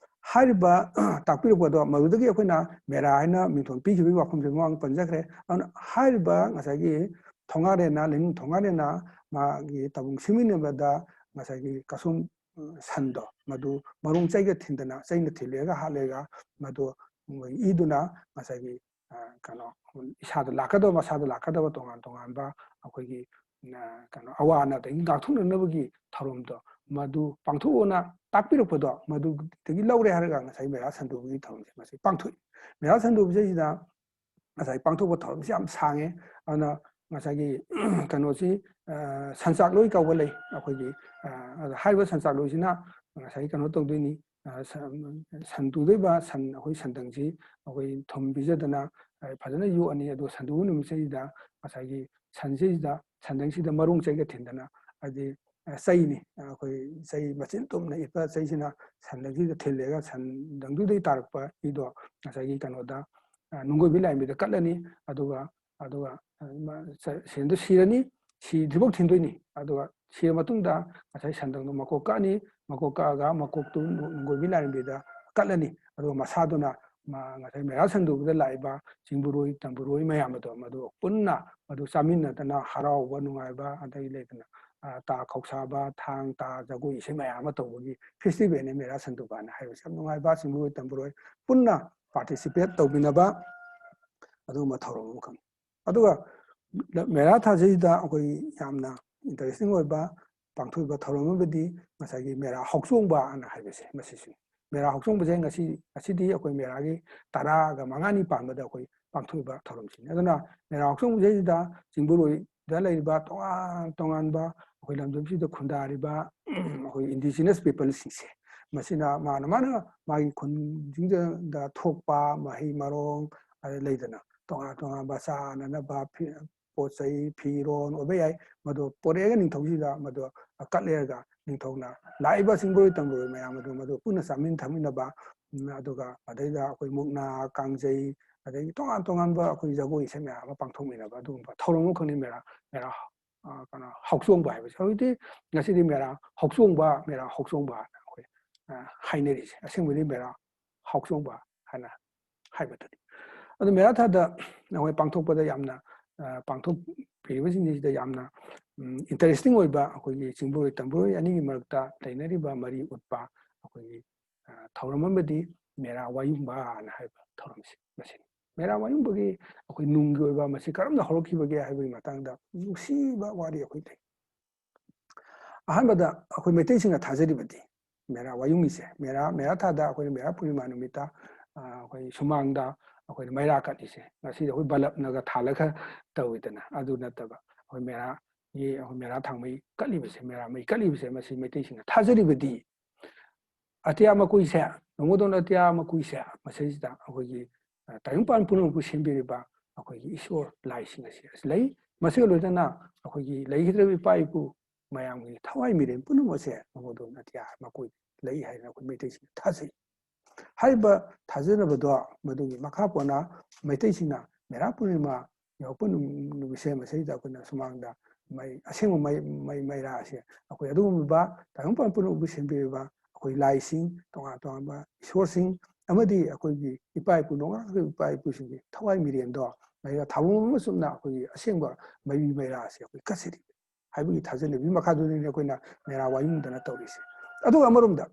ꯍꯥꯏꯔꯤꯕ ꯇꯥꯛꯄꯤꯔꯛꯄꯗꯣ, ꯃꯗꯨꯗꯒꯤ ꯑꯩꯈꯣꯏꯅ ꯃꯦꯔꯥ ꯍꯥꯏꯅ ꯃꯤꯡꯊꯣꯟ ꯄꯤꯈꯤꯕꯒꯤ ꯋꯥꯐꯝꯁꯦ ꯃꯃꯥꯡ ꯄꯟꯖꯈ꯭ꯔꯦ꯫ ꯑꯗꯨꯅ ꯍꯥꯏꯔꯤꯕ ꯉꯁꯥꯏꯒꯤ ꯊꯣꯉꯥꯔꯦꯟꯅ, ꯂꯩꯅꯨꯡ ꯊꯣꯉꯥꯔꯦꯟꯅ ꯃꯥꯒꯤ ꯇꯥꯕꯨꯡ ꯁꯤꯃꯤꯟꯅꯕꯗ ꯉꯁꯥꯏꯒꯤ ꯀꯁꯨꯝ, ꯎꯝ, ꯁꯟꯗꯣ ꯃꯗꯨ ꯃꯔꯨꯝ ꯆꯩꯒ ꯊꯤꯟꯗꯅ, ꯆꯩꯅ ꯊꯤꯜꯂꯦꯒ ꯍꯥꯠꯂꯦꯒ ꯃꯗꯨ ꯏꯗꯨꯅ ꯉꯁꯥꯏꯒꯤ, ꯑ, ꯀꯩꯅꯣ, ꯏꯁꯥꯗ ꯂꯥꯛꯀꯗꯕ, ꯃꯁꯥꯗ ꯂꯥꯛꯀꯗꯕ ꯇꯣꯉꯥꯟ ꯇꯣꯉꯥꯟꯕ ꯑꯩꯈꯣꯏꯒꯤ, ꯑ, ꯀꯩꯅꯣ, ꯑꯋꯥ ꯑꯅꯥꯗꯒꯤ ꯉꯥꯛꯊꯣꯛꯅꯅꯕꯒꯤ ꯊꯧꯔꯝꯗꯣ ꯃꯗꯨ ꯄꯥꯡꯊꯣꯛꯑꯣꯅ ꯇꯥꯛꯄꯤꯔꯛꯄꯗꯣ, ꯃꯗꯨꯗꯒꯤ ꯂꯧꯔꯦ ꯍꯥꯏꯔꯒ ꯉꯁꯥꯏ ꯃꯦꯔꯥ ꯁꯟꯗꯣꯛꯄꯒꯤ ꯊꯧꯔꯝꯁꯦ ꯃꯁꯤ ꯄꯥꯡꯊꯣꯛꯏ꯫ ꯃꯦꯔꯥ ꯁꯟꯗꯣꯛꯄꯁꯤꯗꯩꯁꯤꯗ ꯉꯁꯥꯏ ꯄꯥꯡꯊꯣꯛꯄ ꯊꯧꯔꯝꯁꯤ ꯌꯥꯝ ꯁꯥꯡꯉꯦ꯫ ꯑꯗꯨꯅ ꯉꯁꯥꯏꯒꯤ, ꯀꯩꯅꯣꯁꯤ, ꯑ, ꯁꯟꯆꯥꯛꯂꯣꯏ ꯀꯧꯕ ꯂꯩ ꯑꯩꯈꯣꯏꯒꯤ꯫ ꯑ, ꯑꯗ ꯍꯥꯏꯔꯤꯕ ꯁꯟꯆꯥꯛꯂꯣꯏꯁꯤꯅ ꯉꯁꯥꯏꯒꯤ ꯀꯩꯅꯣ ꯇꯧꯗꯣꯏꯅꯤ, ꯑ, ꯁꯟ, ꯁꯟ ꯇꯨꯗꯣꯏꯕ ꯁꯟ, ꯑꯩꯈꯣꯏ ꯁꯟꯗꯪꯁꯤ ꯑꯩꯈꯣꯏ ꯊꯨꯝ ꯄꯤꯖꯗꯅ, ꯑ, ꯐꯖꯅ ꯌꯣꯛꯑꯅꯤ꯫ ꯑꯗꯨꯒ ꯁꯟꯗꯨꯕ ꯅꯨꯃꯤꯠꯁꯤꯗꯩꯗ ꯉꯁꯥꯏꯒꯤ ꯁꯟꯁꯤꯗꯩꯗ, ꯁꯟꯗꯪꯁꯤꯗ ꯃꯔꯨꯡ ꯆꯩꯒ ꯊꯤꯟꯗꯅ, ꯍꯥꯏꯗꯤ, ꯑ, ꯆꯩꯅꯤ, ꯑꯩꯈꯣꯏ ꯆꯩ ꯃꯆꯤꯟ ꯇꯨꯝꯅ ꯏꯠꯄ ꯆꯩꯁꯤꯅ ꯁꯟꯗꯪꯁꯤꯗ ꯊꯤꯜꯂꯦꯒ ꯁꯟꯗꯪꯗꯨꯗꯩ ꯇꯥꯔꯛꯄ ꯏꯗꯣ ꯉꯁꯥꯏꯒꯤ ꯀꯩꯅꯣꯗ, ꯑ, ꯅꯨꯡꯒꯣꯏꯕꯤ ꯂꯥꯏꯔꯦꯝꯕꯤꯗ ꯀꯠꯂꯅꯤ꯫ ꯑꯗꯨꯒ, ꯑꯗꯨꯒ, ꯑ, ꯃ-, ꯁ-, ꯁꯦꯟꯗꯣ ꯁꯤꯔꯅꯤ, ꯁꯤꯗ꯭ꯔꯤꯐꯥꯎ ꯊꯤꯟꯗꯣꯏꯅꯤ꯫ ꯑꯗꯨꯒ ꯁꯤꯔ ꯃꯇꯨꯡꯗ ꯉꯁꯥꯏ ꯁꯟꯗꯪꯗꯣ ꯃꯀꯣꯛ ꯀꯛꯑꯅꯤ, ꯃꯀꯣꯛ ꯀꯛꯑꯒ ꯃꯀꯣꯛꯇꯨ ꯅꯨꯡꯒꯣꯏꯕꯤ ꯂꯥꯏꯔꯦꯝꯕꯤꯗ ꯀꯠꯂꯅꯤ꯫ ꯑꯗꯨꯒ ꯃꯁꯥꯗꯨꯅ ꯃ-, ꯉꯁꯥꯏ ꯃꯦꯔꯥ ꯁꯟꯗꯣꯛꯄꯗ ꯂꯥꯛꯏꯕ ꯆꯤꯡꯕꯨꯔꯣꯏ ꯇꯝꯕꯨꯔꯣꯏ ꯃꯌꯥꯝ ꯑꯗꯣ ꯃꯗꯨ ꯄꯨꯟꯅ ꯃꯗꯨ ꯆꯥꯃꯤꯟꯅꯗꯅ ꯍꯔꯥꯎꯕ ꯅꯨꯡꯉꯥꯏꯕ, ꯑꯗꯒꯤ ꯂꯩꯗꯅ, ꯑ, ꯇꯥ ꯈꯧꯁꯥꯕ, ꯊꯥꯡ ꯇꯥ ꯖꯒꯣꯏ ꯏꯁꯩ ꯃꯌꯥꯝ ꯑꯃ ꯇꯧꯕꯒꯤ ꯐꯦꯁꯇꯤꯚꯦꯜꯅꯤ ꯃꯦꯔꯥ ꯁꯟꯗꯣꯛꯄ ꯍꯥꯏꯅ ꯍꯥꯏꯕꯁꯦ꯫ ꯌꯥꯝ ꯅꯨꯡꯉꯥꯏꯕ, ꯆꯤꯡꯕꯨꯔꯣꯏ ꯇꯝꯕꯨꯔꯣꯏ ꯄꯨꯟꯅ ꯄꯥꯔꯇꯤꯁꯤꯄꯦꯠ ꯇꯧꯃꯤꯟꯅꯕ ꯑꯗꯨꯒꯨꯝꯕ ꯊꯧꯔꯝ ꯑꯃꯈꯛꯅꯤ꯫ ꯑꯗꯨꯒ ꯃꯦꯔꯥ ꯊꯥꯁꯤꯗ ꯑꯩꯈꯣꯏ ꯌꯥꯝꯅ ꯏꯟꯇꯔꯦꯁꯇꯤꯡ ꯑꯣꯏꯕ ꯄꯥꯡꯊꯣꯛꯏꯕ ꯊꯧꯔꯝ ꯑꯃꯗꯤ ꯉꯁꯥꯏꯒꯤ ꯃꯦꯔꯥ ꯍꯧꯆꯣꯡꯕ ꯑꯅ ꯍꯥꯏꯕꯁꯦ ꯃꯁꯤꯁꯨ꯫ ꯃꯦꯔꯥ ꯍꯧꯆꯣꯡꯕꯁꯦ ꯉꯁꯤ, ꯉꯁꯤꯗꯤ ꯑꯩꯈꯣꯏ ꯃꯦꯔꯥꯒꯤ ꯇꯔꯥꯒ ꯃꯉꯥꯅꯤ ꯄꯥꯟꯕꯗ ꯑꯩꯈꯣꯏ ꯄꯥꯡꯊꯣꯛꯏꯕ ꯊꯧꯔꯝꯁꯤꯅꯤ꯫ ꯑꯗꯨꯅ ꯃꯦꯔꯥ ꯍꯧꯆꯣꯡꯕꯁꯤꯗꯩꯁꯤꯗ ꯆꯤꯡꯕꯨꯔꯣꯏꯗ ꯂꯩꯔꯤꯕ ꯇꯣꯉꯥꯟ ꯇꯣꯉꯥꯟꯕ ꯑꯩꯈꯣꯏ ꯂꯝꯗꯝꯁꯤꯗ ꯈꯨꯟꯗꯥꯔꯤꯕ ꯑꯩꯈꯣꯏ indigenous peopleꯁꯤꯡꯁꯦ, ꯃꯁꯤꯅ ꯃꯥꯅ, ꯃꯥꯅ ꯃꯥꯒꯤ ꯈꯨꯟꯁꯤꯡꯗ ꯊꯣꯛꯄ ꯃꯍꯩ ꯃꯔꯣꯡ, ꯑꯗꯩ ꯂꯩꯗꯅ ꯇꯣꯉꯥꯟ ꯇꯣꯉꯥꯟꯕ ꯆꯥꯅꯅꯕ ꯐꯤ-, ꯄꯣꯠ ꯆꯩ, ꯐꯤꯔꯣꯟ ꯑꯣꯏꯕ ꯌꯥꯏ, ꯃꯗꯨ ꯄꯣꯔꯛꯑꯒ ꯅꯤꯡꯊꯧꯁꯤꯗ ꯃꯗꯨ ꯀꯠꯂꯦꯔꯒ ꯅꯤꯡꯊꯧꯅ ꯂꯥꯛꯏꯕ ꯆꯤꯡꯕꯔꯣꯏ ꯇꯝꯕꯔꯣꯏ ꯃꯌꯥꯝ ꯑꯗꯨ ꯃꯗꯨ ꯄꯨꯟꯅ ꯆꯥꯃꯤꯟ ꯊꯛꯃꯤꯟꯅꯕ, ꯎꯝ, ꯑꯗꯨꯒ ꯃꯗꯩꯗ ꯑꯩꯈꯣꯏ ꯃꯨꯛꯅꯥ, ꯀꯥꯡꯖꯩ, ꯑꯗꯒꯤ ꯇꯣꯉꯥꯟ ꯇꯣꯉꯥꯟꯕ ꯑꯩꯈꯣꯏ ꯖꯒꯣꯏ ꯏꯁꯩ ꯃꯌꯥꯝ ꯑꯃ ꯄꯥꯡꯊꯣꯛꯃꯤꯟꯅꯕ ꯑꯗꯨꯒꯨꯝꯕ ꯊꯧꯔꯝ ꯑꯃꯈꯛꯅꯤ ꯃꯦꯔꯥ, ꯃꯦꯔꯥ, ꯑ, ꯀꯩꯅꯣ, ꯍꯧꯆꯣꯡꯕ ꯍꯥꯏꯕꯁꯦ꯫ ꯍꯧꯖꯤꯛꯇꯤ ꯉꯁꯤꯗꯤ ꯃꯦꯔꯥ ꯍꯧꯆꯣꯡꯕ, ꯃꯦꯔꯥ ꯍꯧꯆꯣꯡꯕ ꯍꯥꯏꯅ ꯑꯩꯈꯣꯏ ꯍꯥꯏꯅꯔꯤꯁꯦ꯫ ꯑꯁꯦꯡꯕꯗꯤ ꯃꯦꯔꯥ ꯍꯥꯎꯆꯣꯡꯕ ꯍꯥꯏꯅ ꯍꯥꯏꯕꯗꯨꯅꯤ꯫ ꯑꯗꯨ ꯃꯦꯔꯥ ꯊꯥꯗ ꯑꯩꯈꯣꯏ ꯄꯥꯡꯊꯣꯛꯄꯗ ꯌꯥꯝꯅ, ꯄꯥꯡꯊꯣꯛꯄꯤꯔꯤꯕꯁꯤꯡꯁꯤꯗ ꯌꯥꯝꯅ ꯏꯟꯇꯔꯦꯁꯇꯤꯡ ꯑꯣꯏꯕ ꯑꯩꯈꯣꯏꯒꯤ ꯆꯤꯡꯕꯔꯣꯏ ꯇꯝꯕꯔꯣꯏ ꯑꯅꯤꯒꯤ ꯃꯔꯛꯇ ꯂꯩꯅꯔꯤꯕ ꯃꯔꯤ ꯎꯠꯄ ꯑꯩꯈꯣꯏꯒꯤ ꯊꯧꯔꯝ ꯑꯃꯗꯤ ꯃꯦꯔꯥ ꯋꯥꯌꯨꯡꯕ ꯍꯥꯏꯅ ꯍꯥꯏꯕ ꯊꯧꯔꯝꯁꯤ ꯃꯁꯤꯅꯤ꯫ ꯃꯦꯔꯥ ꯋꯥꯌꯨꯡꯕꯒꯤ ꯑꯩꯈꯣꯏ ꯅꯨꯡꯒꯤ ꯑꯣꯏꯕ ꯃꯁꯤ ꯀꯔꯝꯅ ꯍꯧꯔꯛꯈꯤꯕꯒꯦ ꯍꯥꯏꯕꯒꯤ ꯃꯇꯥꯡꯗ ꯅꯨꯡꯁꯤꯕ ꯋꯥꯔꯤ ꯑꯩꯈꯣꯏ ꯂꯩ꯫ ꯑꯍꯥꯟꯕꯗ ꯑꯩꯈꯣꯏ ꯃꯩꯇꯩꯁꯤꯡꯅ ꯊꯥꯖꯔꯤꯕꯗꯤ ꯃꯦꯔꯥ ꯋꯥꯌꯨꯡꯉꯤꯁꯦ, ꯃꯦꯔꯥ, ꯃꯦꯔꯥ ꯊꯥꯗ ꯑꯩꯈꯣꯏꯅ ꯃꯦꯔꯥ ꯄꯨꯔꯅꯤꯃꯥ ꯅꯨꯃꯤꯠꯇ, ꯑ, ꯑꯩꯈꯣꯏ ꯁꯨꯃꯥꯡꯗ ꯑꯩꯈꯣꯏꯅ ꯃꯩꯔꯥ ꯀꯠꯂꯤꯁꯦ, ꯉꯁꯤꯗꯤ ꯑꯩꯈꯣꯏ ꯕꯂꯞꯅꯒ ꯊꯥꯜꯂꯒ ꯇꯧꯋꯤꯗꯅ, ꯑꯗꯨ ꯅꯠꯇꯕ ꯑꯩꯈꯣꯏ ꯃꯦꯔꯥꯒꯤ, ꯑꯩꯈꯣꯏ ꯃꯦꯔꯥ ꯊꯥꯡꯃꯩ ꯀꯠꯂꯤꯕꯁꯦ, ꯃꯦꯔꯥ ꯃꯩ ꯀꯠꯂꯤꯕꯁꯦ, ꯃꯁꯤ ꯃꯩꯇꯩꯁꯤꯡꯅ ꯊꯥꯖꯔꯤꯕꯗꯤ ꯑꯇꯤꯌꯥ ꯃꯀꯨꯏꯁꯦ, ꯅꯣꯡꯃꯗꯧꯅ ꯑꯇꯤꯌꯥ ꯃꯀꯨꯏꯁꯦ, ꯃꯁꯤꯁꯤꯗ ꯑꯩꯈꯣꯏꯒꯤ, ꯑ, ꯇꯥꯏꯕꯪꯄꯥꯟ ꯄꯨꯝꯅꯃꯛꯄꯨ ꯁꯦꯝꯕꯤꯔꯤꯕ ꯑꯩꯈꯣꯏꯒꯤ ꯏꯁꯣꯔ ꯂꯥꯏꯁꯤꯡ ꯑꯁꯤ ꯂꯩ꯫ ꯃꯁꯤꯒ ꯂꯣꯏꯅꯅ ꯑꯩꯈꯣꯏꯒꯤ ꯂꯩꯈꯤꯗ꯭ꯔꯕ ꯏꯄꯥ ꯏꯄꯨ ꯃꯌꯥꯝꯒꯤ ꯊꯋꯥꯏ ꯃꯤꯔꯦꯟ ꯄꯨꯝꯅꯃꯛ ꯑꯁꯦ ꯅꯣꯡꯃꯗꯧꯅ ꯑꯇꯤꯌꯥ ꯃꯀꯨꯏ ꯂꯩ ꯍꯥꯏꯅ ꯑꯩꯈꯣꯏ ꯃꯩꯇꯩꯁꯤꯡꯅ ꯊꯥꯖꯩ꯫ ꯍꯥꯏꯔꯤꯕ ꯊꯥꯖꯅꯕꯗꯣ ꯃꯗꯨꯒꯤ ꯃꯈꯥ ꯄꯣꯟꯅ ꯃꯩꯇꯩꯁꯤꯡꯅ ꯃꯦꯔꯥ ꯄꯨꯔꯅꯤꯃꯥ ꯌꯧꯔꯛꯄ ꯅꯨ-, ꯅꯨꯃꯤꯠꯁꯦ ꯃꯁꯤꯗ ꯑꯩꯈꯣꯏꯅ ꯁꯨꯃꯥꯡꯗ ꯃꯩ, ꯑꯁꯦꯡꯕ ꯃꯩ, ꯃꯩ, ꯃꯩꯔꯥ ꯑꯁꯦ ꯑꯩꯈꯣꯏ ꯑꯗꯨꯒꯨꯝꯂꯕ ꯇꯥꯏꯕꯪꯄꯥꯟ ꯄꯨꯝꯅꯃꯛꯄꯨ ꯁꯦꯝꯕꯤꯔꯤꯕ ꯑꯩꯈꯣꯏ ꯂꯥꯏꯁꯤꯡ, ꯇꯣꯉꯥꯟ ꯇꯣꯉꯥꯟꯕ ꯏꯁꯣꯔꯁꯤꯡ ꯑꯃꯗꯤ ꯑꯩꯈꯣꯏꯒꯤ ꯏꯄꯥ ꯏꯄꯨ, ꯅꯣꯡꯉꯥꯟꯈ꯭ꯔꯕ ꯏꯄꯥ ꯏꯄꯨꯁꯤꯡꯒꯤ ꯊꯋꯥꯏ ꯃꯤꯔꯦꯟꯗꯣ ꯃꯩꯔꯥ ꯊꯥꯕꯨꯡ ꯑꯃ ꯆꯨꯝꯅ ꯑꯩꯈꯣꯏꯒꯤ ꯑꯁꯦꯡꯕ ꯃꯩꯕꯤ ꯃꯩꯔꯥ ꯑꯁꯦ ꯑꯩꯈꯣꯏ ꯀꯠꯆꯔꯤ ꯍꯥꯏꯕꯒꯤ ꯊꯥꯖꯅꯕꯤ ꯃꯈꯥꯗꯨꯅꯤꯅꯦ ꯑꯩꯈꯣꯏꯅ ꯃꯦꯔꯥ ꯋꯥꯌꯨꯡꯗꯅ ꯇꯧꯔꯤꯁꯦ꯫ ꯑꯗꯨꯒ ꯑꯃꯔꯣꯝꯗ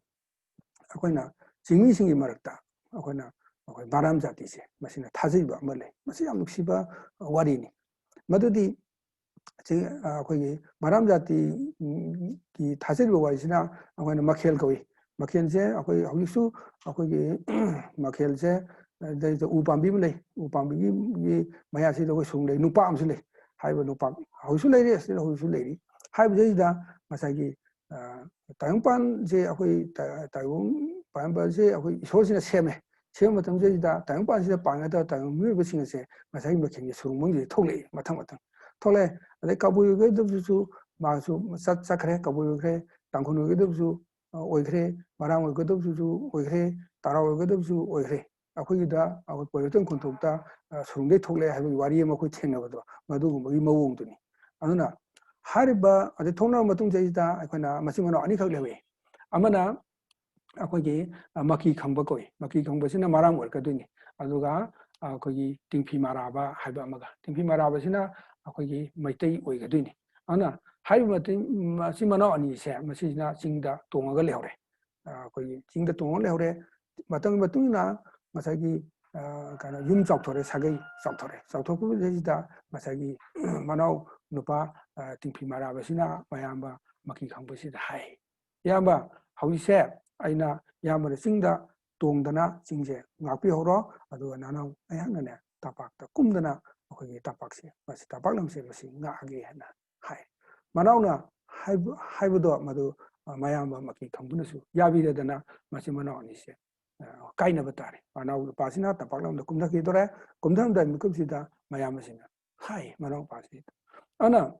ꯑꯩꯈꯣꯏꯅ ꯆꯤꯡꯃꯤꯁꯤꯡꯒꯤ ꯃꯔꯛꯇ ꯑꯩꯈꯣꯏꯅ, ꯑꯩꯈꯣꯏ ꯃꯔꯥꯝ ꯖꯥꯇꯤꯁꯦ ꯃꯁꯤꯅ ꯊꯥꯖꯕ ꯑꯃ ꯂꯩ꯫ ꯃꯁꯤ ꯌꯥꯝ ꯅꯨꯡꯁꯤꯕ ꯋꯥꯔꯤꯅꯤ꯫ ꯃꯗꯨꯗꯤ ꯆꯤꯡ-, ꯑꯩꯈꯣꯏꯒꯤ ꯃꯔꯥꯝ ꯖꯥꯇꯤꯒꯤ ꯊꯥꯖꯔꯤꯕ ꯋꯥꯔꯤꯁꯤꯅ ꯑꯩꯈꯣꯏꯅ ꯃꯈꯦꯜ ꯀꯧꯏ꯫ ꯃꯈꯦꯜꯁꯦ ꯑꯩꯈꯣꯏ ꯍꯧꯖꯤꯛꯁꯨ ꯑꯩꯈꯣꯏꯒꯤ ꯃꯈꯦꯜꯁꯦ, ꯑꯗꯩꯗ ꯎ ꯄꯥꯝꯕꯤ ꯑꯃ ꯂꯩ꯫ ꯎ ꯄꯥꯝꯕꯤꯒꯤ, ꯒꯤ ꯃꯌꯥꯁꯤꯗ ꯑꯩꯈꯣꯏ ꯁꯨꯡ ꯂꯩ, ꯅꯨꯄꯥ ꯑꯃꯁꯨ ꯂꯩ꯫ ꯍꯥꯏꯔꯤꯕ ꯅꯨꯄꯥ ꯍꯧꯖꯤꯛꯁꯨ ꯂꯩꯔꯤ, ꯑꯁꯤꯗ ꯍꯧꯖꯤꯛꯁꯨ ꯂꯩꯔꯤ꯫ ꯍꯥꯏꯔꯤꯕꯁꯤꯗꯩꯁꯤꯗ ꯉꯁꯥꯏꯒꯤ, ꯑ, ꯇꯥꯏꯕꯪꯄꯥꯟꯁꯦ ꯑꯩꯈꯣꯏ ꯇ-, ꯇꯥꯏꯕꯪ ꯄꯥꯟꯕꯁꯦ ꯑꯩꯈꯣꯏ ꯏꯁꯣꯔꯁꯤꯅ ꯁꯦꯝꯃꯦ꯫ ꯁꯦꯝꯕ ꯃꯇꯝꯁꯤꯗꯩꯁꯤꯗ ꯇꯥꯏꯕꯪꯄꯥꯟꯁꯤꯗ ꯄꯥꯟꯒꯗꯕ ꯇꯥꯏꯕꯪ ꯃꯤꯑꯣꯏꯕꯁꯤꯡ ꯑꯁꯦ ꯉꯁꯥꯏꯒꯤ ꯃꯈꯦꯜꯒꯤ ꯁꯨꯔꯨꯡꯐꯝꯁꯤꯗ ꯊꯣꯛꯂꯛꯑꯦ, ꯃꯊꯪ ꯃꯊꯪ ꯊꯣꯛꯂꯛꯑꯦ꯫ ꯑꯗꯩ ꯀꯕꯨꯏ ꯑꯣꯏꯒꯗꯕꯗꯨꯁꯨ ꯃꯥꯁꯨ ꯆꯠ-, ꯆꯠꯈ꯭ꯔꯦ, ꯀꯕꯨꯏ ꯑꯣꯏꯈ꯭ꯔꯦ꯫ ꯇꯥꯡꯈꯨꯜ ꯑꯣꯏꯒꯗꯕꯁꯨ, ꯑ, ꯑꯣꯏꯈ꯭ꯔꯦ, ꯃꯔꯥꯡ ꯑꯣꯏꯒꯗꯕꯁꯨ ꯑꯣꯏꯈ꯭ꯔꯦ, ꯇꯔꯥ ꯑꯣꯏꯒꯗꯕꯁꯨ ꯑꯣꯏꯈ꯭ꯔꯦ꯫ ꯑꯩꯈꯣꯏꯒꯤꯗ ꯑꯩꯈꯣꯏ ꯄꯣꯏꯔꯣꯇꯣꯟ ꯈꯣꯟꯊꯣꯛꯇ, ꯑ, ꯁꯨꯔꯨꯡꯗꯩ ꯊꯣꯛꯂꯛꯑꯦ ꯍꯥꯏꯕꯒꯤ ꯋꯥꯔꯤ ꯑꯃ ꯑꯩꯈꯣꯏ ꯊꯦꯡꯅꯕꯗꯣ, ꯃꯗꯨꯒꯨꯝꯕꯒꯤ ꯃꯑꯣꯡꯗꯨꯅꯤ꯫ ꯑꯗꯨꯅ ꯍꯥꯏꯔꯤꯕ, ꯑꯗꯩ ꯊꯣꯛꯅꯔꯕ ꯃꯇꯨꯡꯁꯤꯗꯩꯁꯤꯗ ꯑꯩꯈꯣꯏꯅ ꯃꯆꯤꯟ ꯃꯅꯥꯎ ꯑꯅꯤꯈꯛ ꯂꯩꯍꯧꯏ꯫ ꯑꯃꯅ ꯑꯩꯈꯣꯏꯒꯤ ꯃꯀꯤ ꯈꯪꯕ ꯀꯧꯏ꯫ ꯃꯀꯤ ꯈꯪꯕꯁꯤꯅ ꯃꯔꯥꯝ ꯑꯣꯏꯔꯛꯀꯗꯣꯏꯅꯤ꯫ ꯑꯗꯨꯒ ꯑꯩꯈꯣꯏꯒꯤ ꯇꯤꯡꯐꯤ ꯃꯔꯥꯕ ꯍꯥꯏꯕ ꯑꯃꯒ, ꯇꯤꯡꯐꯤ ꯃꯔꯥꯕꯁꯤꯅ ꯑꯩꯈꯣꯏꯒꯤ ꯃꯩꯇꯩ ꯑꯣꯏꯒꯗꯣꯏꯅꯤ꯫ ꯑꯗꯨꯅ ꯍꯥꯏꯔꯤꯕ ꯃꯇꯤꯡ ꯃꯆꯤꯟ ꯃꯅꯥꯎ ꯑꯅꯤꯁꯦ ꯃꯁꯤꯁꯤꯅ ꯆꯤꯡꯗ ꯇꯣꯡꯉꯒ ꯂꯩꯍꯧꯔꯦ꯫ ꯑꯩꯈꯣꯏꯒꯤ ꯆꯤꯡꯗ ꯇꯣꯡꯉꯒ ꯂꯩꯍꯧꯔꯦ꯫ ꯃꯇꯝꯒꯤ ꯃꯇꯨꯡ ꯏꯟꯅ ꯉꯁꯥꯏꯒꯤ ꯀꯩꯅꯣ, ꯌꯨꯝ ꯆꯥꯎꯊꯣꯔꯦ, ꯁꯥꯒꯩ ꯆꯥꯎꯊꯣꯔꯦ꯫ ꯆꯥꯎꯊꯣꯔꯛꯄꯁꯤꯗ ꯉꯁꯥꯏꯒꯤ ꯃꯅꯥꯎ ꯅꯨꯄꯥ ꯇꯤꯡꯐꯤ ꯃꯔꯥꯕꯁꯤꯅ ꯃꯌꯥꯝꯕ ꯃꯀꯤ ꯈꯪꯕꯁꯤꯗ ꯍꯥꯏ, "ꯏꯌꯥꯝꯕ, ꯍꯧꯖꯤꯛꯁꯦ ꯑꯩꯅ ꯏꯌꯥꯝꯕꯅ ꯆꯤꯡꯗ ꯇꯣꯡꯗꯅ ꯆꯤꯡꯁꯦ ꯉꯥꯛꯄꯤꯍꯧꯔꯣ, ꯑꯗꯨꯒ ꯅꯅꯥꯎ ꯑꯩꯍꯥꯛꯅꯅꯦ ꯇꯝꯄꯥꯛꯇ ꯀꯨꯝꯗꯅ ꯑꯩꯈꯣꯏꯒꯤ ꯇꯝꯄꯥꯛꯁꯦ, ꯃꯁꯤ ꯇꯝꯄꯥꯛ ꯂꯝꯁꯦ ꯃꯁꯤ ꯉꯥꯛꯑꯒꯦ" ꯍꯥꯏꯅ ꯍꯥꯏ꯫ ꯃꯅꯥꯎꯅ ꯍꯥꯏꯕ-, ꯍꯥꯏꯕꯗꯣ ꯃꯗꯨ ꯃꯌꯥꯝꯕ ꯃꯀꯤ ꯈꯪꯕꯅꯁꯨ ꯌꯥꯕꯤꯔꯗꯅ ꯃꯁꯤ ꯃꯅꯥꯎ ꯑꯅꯤꯁꯦ ꯀꯥꯏꯅꯕ ꯇꯥꯔꯦ꯫ ꯃꯅꯥꯎ ꯅꯨꯄꯥꯁꯤꯅ ꯇꯝꯄꯥꯛ ꯂꯝꯗ ꯀꯨꯝꯊꯈꯤꯗꯣꯔꯦ꯫ ꯀꯨꯝꯊꯔꯝꯗꯥꯏ ꯃꯤꯀꯨꯞꯁꯤꯗ ꯃꯌꯥꯝꯕꯁꯤꯅ ꯍꯥꯏ, ꯃꯅꯥꯎ ꯅꯨꯄꯥꯁꯤꯗ, ꯑꯗꯨꯅ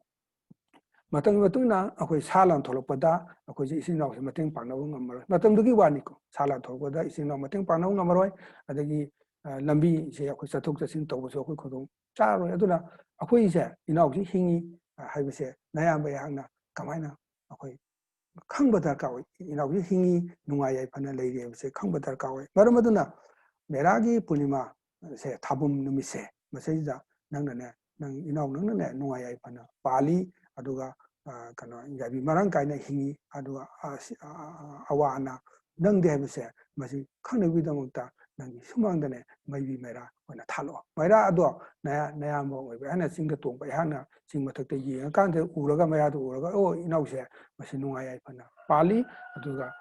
ꯃꯇꯝꯒꯤ ꯃꯇꯨꯡ ꯏꯟꯅ ꯑꯩꯈꯣꯏ ꯁꯥ ꯂꯥꯟ ꯊꯣꯛꯂꯛꯄꯗ ꯑꯩꯈꯣꯏꯁꯦ ꯏꯆꯤꯟ ꯏꯅꯥꯎꯁꯦ ꯃꯇꯦꯡ ꯄꯥꯡꯅꯕ ꯉꯝꯃꯔꯣꯏ꯫ ꯃꯇꯝꯗꯨꯒꯤ ꯋꯥꯅꯤꯀꯣ, ꯁꯥ ꯂꯥꯟ ꯊꯣꯛꯂꯛꯄꯗ ꯏꯆꯤꯟ ꯏꯅꯥꯎ ꯃꯇꯦꯡ ꯄꯥꯡꯅꯕ ꯉꯝꯃꯔꯣꯏ꯫ ꯑꯗꯒꯤ ꯂꯝꯕꯤꯁꯦ ꯑꯩꯈꯣꯏ ꯆꯠꯊꯣꯛ ꯆꯠꯁꯤꯟ ꯇꯧꯕꯁꯨ ꯑꯩꯈꯣꯏ ꯈꯨꯗꯣꯡ ꯆꯥꯔꯔꯣꯏ꯫ ꯑꯗꯨꯅ ꯑꯩꯈꯣꯏꯁꯦ ꯏꯅꯥꯎꯁꯤ ꯍꯤꯡꯉꯤ ꯍꯥꯏꯕꯁꯦ ꯅꯌꯥꯝꯕ ꯑꯩꯍꯥꯛꯅ ꯀꯃꯥꯏꯅ ꯑꯩꯈꯣꯏ ꯈꯪꯕ ꯗꯔꯀꯥꯔ ꯑꯣꯏ꯫ ꯏꯅꯥꯎꯁꯤ ꯍꯤꯡꯉꯤ, ꯅꯨꯡꯉꯥꯏ ꯌꯥꯏꯐꯅ ꯂꯩꯔꯤ ꯍꯥꯏꯕꯁꯦ ꯈꯪꯕ ꯗꯔꯀꯥꯔ ꯑꯣꯏ꯫ ꯃꯔꯝ ꯑꯗꯨꯅ ꯃꯦꯔꯥꯒꯤ ꯄꯨꯔꯅꯤꯃꯥꯁꯦ ꯊꯥꯕꯜ ꯅꯨꯃꯤꯠꯁꯦ, ꯃꯁꯤꯗ ꯅꯪꯅꯅꯦ, ꯅꯪ ꯏꯅꯥꯎ ꯅꯪꯅꯅꯦ ꯅꯨꯡꯉꯥꯏ ꯌꯥꯏꯐꯅ ꯄꯥꯜꯂꯤ, ꯑꯗꯨꯒ ꯀꯩꯅꯣ, ꯌꯥꯏꯕꯤ ꯃꯔꯥꯡ ꯀꯥꯏꯅ ꯍꯤꯡꯉꯤ꯫ ꯑꯗꯨꯒ ꯑꯋꯥ ꯑꯅꯥ ꯅꯪꯗꯦ ꯍꯥꯏꯕꯁꯦ ꯃꯁꯤ ꯈꯪꯅꯕꯒꯤꯗꯃꯛꯇ ꯅꯪꯒꯤ ꯁꯨꯃꯥꯡꯗꯅꯦ ꯃꯩꯕꯤ ꯃꯩꯔꯥ ꯑꯣꯏꯅ ꯊꯥꯜꯂꯛꯑꯣ꯫ ꯃꯩꯔꯥ ꯑꯗꯣ ꯅꯌꯥꯝꯕ ꯑꯣꯏꯕ ꯑꯩꯍꯥꯛꯅ ꯆꯤꯡꯗ ꯇꯣꯡꯕ ꯑꯩꯍꯥꯛꯅ ꯆꯤꯡ ꯃꯊꯛꯇ ꯌꯦꯡꯉꯀꯥꯟꯗ ꯎꯔꯒ, ꯃꯩꯔꯥꯗꯣ ꯎꯔꯒ, "ꯑꯣ, ꯏꯅꯥꯎꯁꯦ ꯃꯁꯤ ꯅꯨꯡꯉꯥꯏ ꯌꯥꯏꯐꯅ ꯄꯥꯜꯂꯤ, ꯑꯗꯨꯒ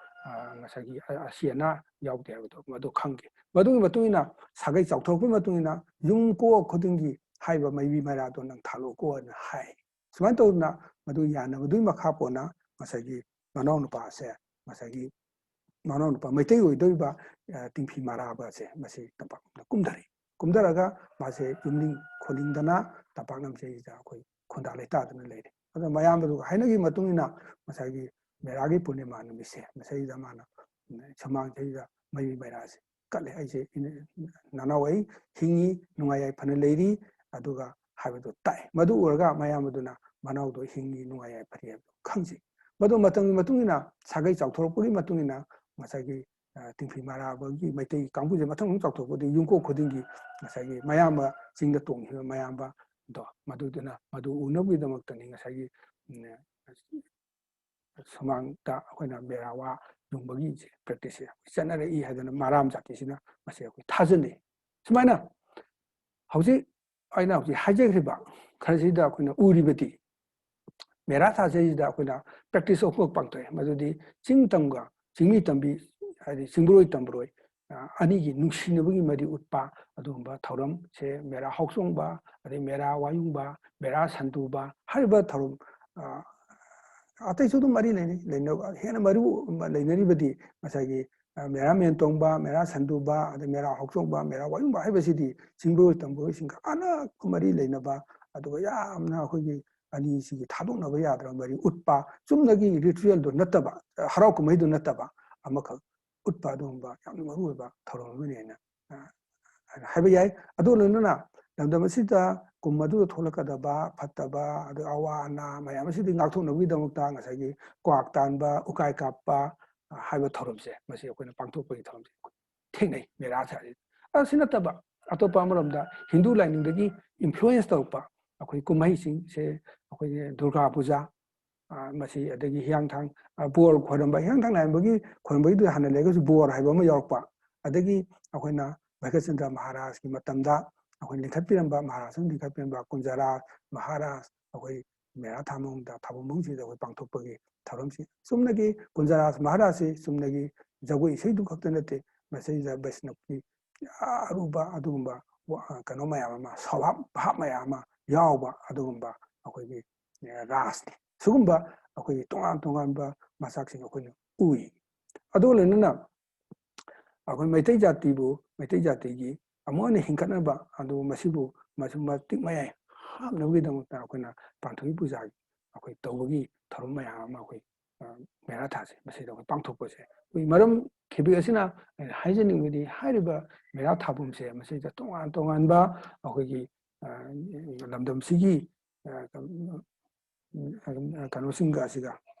ꯉꯁꯥꯏꯒꯤ ꯑꯁꯤ ꯑꯅꯥ ꯌꯥꯎꯗꯦ" ꯍꯥꯏꯕꯗꯣ ꯃꯗꯨ ꯈꯪꯒꯦ꯫ ꯃꯗꯨꯒꯤ ꯃꯇꯨꯡ ꯏꯟꯅ ꯁꯥꯒꯩ ꯆꯥꯎꯊꯣꯔꯛꯄꯒꯤ ꯃꯇꯨꯡ ꯏꯟꯅ ꯌꯨꯝ ꯀꯣꯛ ꯈꯨꯗꯤꯡꯒꯤ ꯍꯥꯏꯔꯤꯕ ꯃꯩꯕꯤ ꯃꯩꯔꯥꯗꯣ ꯅꯪ ꯊꯥꯜꯂꯛꯑꯣꯀꯣꯅ ꯍꯥꯏ꯫ ꯁꯨꯃꯥꯏꯅ ꯇꯧꯗꯅ ꯃꯗꯨ ꯌꯥꯅꯕꯗꯨꯒꯤ ꯃꯈꯥ ꯄꯣꯟꯅ ꯉꯁꯥꯏꯒꯤ ꯃꯅꯥꯎ ꯅꯨꯄꯥꯁꯦ, ꯉꯁꯥꯏꯒꯤ ꯃꯅꯥꯎ ꯅꯨꯄꯥ ꯃꯩꯇꯩ ꯑꯣꯏꯗꯧꯔꯤꯕ ꯇꯤꯡꯐꯤ ꯃꯔꯥꯕꯁꯦ ꯃꯁꯤ ꯇꯝꯄꯥꯛꯂꯣꯝꯗ ꯀꯨꯝꯊꯔꯛꯏ꯫ ꯀꯨꯝꯊꯔꯒ ꯃꯥꯁꯦ ꯌꯨꯝꯅꯤꯡ ꯈꯣꯜꯂꯤꯡꯗꯅ ꯇꯝꯄꯥꯛ ꯂꯝꯁꯤꯗ ꯑꯩꯈꯣꯏ ꯈꯨꯟꯗꯥ ꯂꯩꯇꯥꯗꯅ ꯂꯩꯔꯦ꯫ ꯑꯗꯣ ꯃꯌꯥꯝꯕꯗꯨꯒ ꯍꯥꯏꯅꯈꯤꯕ ꯃꯇꯨꯡ ꯏꯟꯅ ꯉꯁꯥꯏꯒꯤ ꯃꯦꯔꯥꯒꯤ ꯄꯨꯔꯅꯤꯃꯥ ꯅꯨꯃꯤꯠꯁꯦ ꯃꯁꯤꯗ ꯃꯥꯅ ꯁꯨꯃꯥꯡꯁꯤꯗ ꯃꯩꯕꯤ ꯃꯩꯔꯥꯁꯦ ꯀꯠꯂꯦ꯫ "ꯑꯩꯁꯦ ꯅꯅꯥꯎ ꯑꯩ ꯍꯤꯡꯉꯤ, ꯅꯨꯡꯉꯥꯏ ꯌꯥꯏꯐꯅ ꯂꯩꯔꯤ", ꯑꯗꯨꯒ ꯍꯥꯏꯕꯗꯨ ꯇꯥꯛꯑꯦ꯫ ꯃꯗꯨ ꯎꯔꯒ ꯃꯌꯥꯝꯕꯗꯨꯅ ꯃꯅꯥꯎꯗꯣ ꯍꯤꯡꯉꯤ, ꯅꯨꯡꯉꯥꯏ ꯌꯥꯏꯐꯔꯤ ꯍꯥꯏꯕꯗꯨ ꯈꯪꯖꯩ꯫ ꯃꯗꯨ ꯃꯇꯝꯒꯤ ꯃꯇꯨꯡ ꯏꯟꯅ, ꯁꯥꯒꯩ ꯆꯥꯎꯊꯣꯔꯛꯄꯒꯤ ꯃꯇꯨꯡ ꯏꯟꯅ ꯉꯁꯥꯏꯒꯤ, ꯑ, ꯇꯤꯡꯐꯤ ꯃꯔꯥꯕꯒꯤ ꯃꯩꯇꯩ ꯀꯥꯡꯕꯨꯁꯦ ꯃꯊꯪ ꯃꯊꯪ ꯆꯥꯎꯊꯣꯛꯄꯗꯤ ꯌꯨꯝꯀꯣꯛ ꯈꯨꯗꯤꯡꯒꯤ ꯉꯁꯥꯏꯒꯤ ꯃꯌꯥꯝꯕ ꯆꯤꯡꯗ ꯇꯣꯡꯈꯤꯕ ꯃꯌꯥꯝꯕꯗꯣ, ꯃꯗꯨꯗꯨꯅ ꯃꯗꯨ ꯎꯅꯕꯒꯤꯗꯃꯛꯇꯅꯤ ꯉꯁꯥꯏꯒꯤ, ꯎꯝ, ꯁꯨꯃꯥꯡꯗ ꯑꯩꯈꯣꯏꯅ ꯃꯦꯔꯥ ꯋꯥ ꯌꯨꯡꯕꯒꯤ ꯄ꯭ꯔꯦꯛꯇꯤꯁꯁꯦ ꯆꯠꯅꯔꯛꯏ ꯍꯥꯏꯗꯅ ꯃꯔꯥꯝ ꯖꯥꯇꯤꯁꯤꯅ ꯃꯁꯤ ꯑꯩꯈꯣꯏ ꯊꯥꯖꯅꯩ꯫ ꯁꯨꯃꯥꯏꯅ ꯍꯧꯖꯤꯛ ꯑꯩꯅ ꯍꯧꯖꯤꯛ ꯍꯥꯏꯖꯈ꯭ꯔꯤꯕ ꯈꯔꯁꯤꯗ ꯑꯩꯈꯣꯏꯅ ꯎꯔꯤꯕꯗꯤ ꯃꯦꯔꯥ ꯊꯥꯁꯤꯗ ꯑꯩꯈꯣꯏꯅ ꯄ꯭ꯔꯦꯛꯇꯤꯁ ꯑꯍꯨꯝꯃꯛ ꯄꯥꯡꯊꯣꯛꯑꯦ꯫ ꯃꯗꯨꯗꯤ ꯆꯤꯡ ꯇꯝꯒ ꯆꯤꯡꯃꯤ ꯇꯝꯕꯤ, ꯍꯥꯏꯗꯤ ꯆꯤꯡꯕ꯭ꯔꯣꯏ ꯇꯝꯕ꯭ꯔꯣꯏ, ꯑ, ꯑꯅꯤꯒꯤ ꯅꯨꯡꯁꯤꯅꯕꯒꯤ ꯃꯔꯤ ꯎꯠꯄ ꯑꯗꯨꯒꯨꯝꯕ ꯊꯧꯔꯝꯁꯦ ꯃꯦꯔꯥ ꯍꯥꯎꯆꯣꯡꯕ, ꯑꯗꯩ ꯃꯦꯔꯥ ꯋꯥꯌꯨꯡꯕ, ꯃꯦꯔꯥ ꯁꯟꯗꯨꯕ ꯍꯥꯏꯔꯤꯕ ꯊꯧꯔꯝ, ꯑ, ꯑꯇꯩꯁꯨ ꯑꯗꯨꯝ ꯃꯔꯤ ꯂꯩꯅꯩ꯫ ꯂꯩꯅꯕ, ꯍꯦꯟꯅ ꯃꯔꯨ ꯂꯩꯅꯔꯤꯕꯗꯤ ꯉꯁꯥꯏꯒꯤ, ꯑ, ꯃꯦꯔꯥ ꯃꯦꯟꯇꯣꯡꯕ, ꯃꯦꯔꯥ ꯁꯟꯗꯨꯕ, ꯑꯗꯩ ꯃꯦꯔꯥ ꯍꯥꯎꯆꯣꯡꯕ, ꯃꯦꯔꯥ ꯋꯥꯌꯨꯡꯕ ꯍꯥꯏꯕꯁꯤꯗꯤ ꯆꯤꯡꯕ꯭ꯔꯣꯏ ꯇꯝꯕ꯭ꯔꯣꯏꯁꯤꯡꯒ ꯑꯅꯛꯄ ꯃꯔꯤ ꯂꯩꯅꯕ, ꯑꯗꯨꯒ ꯌꯥꯝꯅ ꯑꯩꯈꯣꯏꯒꯤ ꯑꯅꯤꯁꯤꯒꯤ ꯊꯥꯗꯣꯛꯅꯕ ꯌꯥꯗ꯭ꯔꯕ ꯃꯔꯤ ꯎꯠꯄ, ꯆꯨꯝꯅꯒꯤ ꯔꯤꯆꯨꯋꯦꯜꯗꯨ ꯅꯠꯇꯕ, ꯍꯔꯥꯎ ꯀꯨꯝꯍꯩꯗꯨ ꯅꯠꯇꯕ ꯑꯃꯈꯛ ꯎꯠꯄ, ꯑꯗꯨꯒꯨꯝꯕ ꯌꯥꯝꯅ ꯃꯔꯨꯑꯣꯏꯕ ꯊꯧꯔꯝ ꯑꯃꯅꯤ ꯍꯥꯏꯅ, ꯑ, ꯍꯥꯏꯅ ꯍꯥꯏꯕ ꯌꯥꯏ꯫ ꯑꯗꯨ ꯂꯣꯏꯅꯅ ꯂꯝꯗꯝ ꯑꯁꯤꯗ ꯀꯨꯝ ꯑꯗꯨꯗ ꯊꯣꯛꯂꯛꯀꯗꯕ ꯐꯠꯇꯕ, ꯑꯗꯨ ꯑꯋꯥ ꯑꯅꯥ ꯃꯌꯥꯝ ꯑꯁꯤꯗꯒꯤ ꯉꯥꯛꯊꯣꯛꯅꯕꯒꯤꯗꯃꯛꯇ ꯉꯁꯥꯏꯒꯤ ꯀ꯭ꯋꯥꯛ ꯇꯥꯟꯕ, ꯎꯀꯥꯏ ꯀꯥꯞꯄ, ꯑ, ꯍꯥꯏꯕ ꯊꯧꯔꯝꯁꯦ, ꯃꯁꯤ ꯑꯩꯈꯣꯏꯅ ꯄꯥꯡꯊꯣꯛꯄꯒꯤ ꯊꯧꯔꯝꯁꯦ ꯊꯦꯡꯅꯩ ꯃꯦꯔꯥ ꯊꯥꯁꯤꯗ꯫ ꯑꯁꯤ ꯅꯠꯇꯕ ꯑꯇꯣꯞꯄ ꯑꯃꯔꯣꯝꯗ ꯍꯤꯟꯗꯨ ꯂꯥꯏꯅꯤꯡꯗꯒꯤ ꯏꯟꯐ꯭ꯂꯨꯌꯦꯟꯁ ꯇꯧꯔꯛꯄ ꯑꯩꯈꯣꯏ ꯀꯨꯝꯍꯩꯁꯤꯡꯁꯦ, ꯑꯩꯈꯣꯏꯒꯤ ꯗꯨꯔꯒꯥ ꯄꯨꯖꯥ, ꯑ, ꯃꯁꯤ, ꯑꯗꯒꯤ ꯍꯤꯌꯥꯡꯊꯥꯡ, ꯑ, ꯕꯣꯔ ꯈꯣꯏꯔꯝꯕ, ꯍꯤꯌꯥꯡꯊꯥꯡ ꯂꯥꯏꯔꯦꯝꯕꯒꯤ ꯈꯣꯏꯔꯝꯕꯒꯤꯗꯨꯗ ꯍꯥꯟꯅ ꯂꯩꯔꯒꯁꯨ ꯕꯣꯔ ꯍꯥꯏꯕ ꯑꯃ ꯌꯥꯎꯔꯛꯄ, ꯑꯗꯒꯤ ꯑꯩꯈꯣꯏꯅ ꯚꯩꯒ꯭ꯌꯆꯟꯗ꯭ꯔ ꯃꯍꯥꯔꯥꯖꯀꯤ ꯃꯇꯝꯗ ꯑꯩꯈꯣꯏ ꯂꯤꯡꯈꯠꯄꯤꯔꯝꯕ, ꯃꯍꯥꯔꯥꯖꯅ ꯂꯤꯡꯈꯠꯄꯤꯔꯝꯕ ꯀꯨꯟꯖꯔꯥꯖ ꯃꯍꯥꯔꯥꯖ, ꯑꯩꯈꯣꯏ ꯃꯦꯔꯥ ꯊꯥꯕ ꯃꯑꯣꯡꯗ ꯊꯥꯕꯜ ꯃꯑꯣꯡꯁꯤꯗ ꯑꯩꯈꯣꯏ ꯄꯥꯡꯊꯣꯛꯄꯒꯤ ꯊꯧꯔꯝꯁꯤ ꯆꯨꯝꯅꯒꯤ ꯀꯨꯟꯖꯔꯥꯖ ꯃꯍꯥꯔꯥꯖꯁꯤ ꯆꯨꯝꯅꯒꯤ ꯖꯒꯣꯏ ꯏꯁꯩꯗꯨ ꯈꯛꯇ ꯅꯠꯇꯦ, ꯃꯁꯤꯗ ꯕꯩꯁꯅꯞꯀꯤ ꯑꯔꯨꯕ ꯑꯗꯨꯒꯨꯝꯕ ꯋꯥ-, ꯀꯩꯅꯣ ꯃꯌꯥꯝ ꯑꯃ, ꯁꯥꯎꯍꯥꯞ ꯚꯥꯞ ꯃꯌꯥꯝ ꯑꯃ ꯌꯥꯎꯕ ꯑꯗꯨꯒꯨꯝꯕ ꯑꯩꯈꯣꯏꯒꯤ, ꯑꯦ, ꯔꯥꯁꯅꯤ꯫ ꯁꯤꯒꯨꯝꯕ ꯑꯩꯈꯣꯏꯒꯤ ꯇꯣꯉꯥꯟ ꯇꯣꯉꯥꯟꯕ ꯃꯆꯥꯛꯁꯤꯡ ꯑꯩꯈꯣꯏꯅ ꯎꯏ꯫ ꯑꯗꯨꯒ ꯂꯣꯏꯅꯅ ꯑꯩꯈꯣꯏ ꯃꯩꯇꯩ ꯖꯥꯇꯤꯕꯨ, ꯃꯩꯇꯩ ꯖꯥꯇꯤꯒꯤ ꯑꯃꯨꯛ ꯍꯟꯅ ꯍꯤꯡꯒꯠꯅꯕ, ꯑꯗꯨ ꯃꯁꯤꯕꯨ ꯃꯁꯤ ꯃꯇꯤꯛ ꯃꯌꯥꯏ ꯍꯥꯞꯅꯕꯒꯤꯗꯃꯛꯇ ꯑꯩꯈꯣꯏꯅ ꯄꯥꯟꯊꯣꯏꯕꯤ ꯄꯨꯖꯥꯒꯤ ꯑꯩꯈꯣꯏ ꯇꯧꯕꯒꯤ ꯊꯧꯔꯝ ꯃꯌꯥꯝ ꯑꯃ ꯑꯩꯈꯣꯏ, ꯑ, ꯃꯦꯔꯥ ꯊꯥꯁꯦ ꯃꯁꯤꯗ ꯑꯩꯈꯣꯏ ꯄꯥꯡꯊꯣꯛꯄꯁꯦ ꯑꯩꯈꯣꯏ ꯃꯔꯝ ꯈꯦꯕꯤꯛ ꯑꯁꯤꯅ ꯑꯩꯅ ꯍꯥꯏꯖꯅꯤꯡꯕꯗꯤ ꯍꯥꯏꯔꯤꯕ ꯃꯦꯔꯥ ꯊꯥꯐꯝꯁꯦ ꯃꯁꯤꯗ ꯇꯣꯉꯥꯟ ꯇꯣꯉꯥꯟꯕ ꯑꯩꯈꯣꯏꯒꯤ, ꯑ, ꯂꯝꯗꯝꯁꯤꯒꯤ, ꯑ, ꯀꯩꯅꯣꯁꯤꯡꯒ ꯑꯁꯤꯒ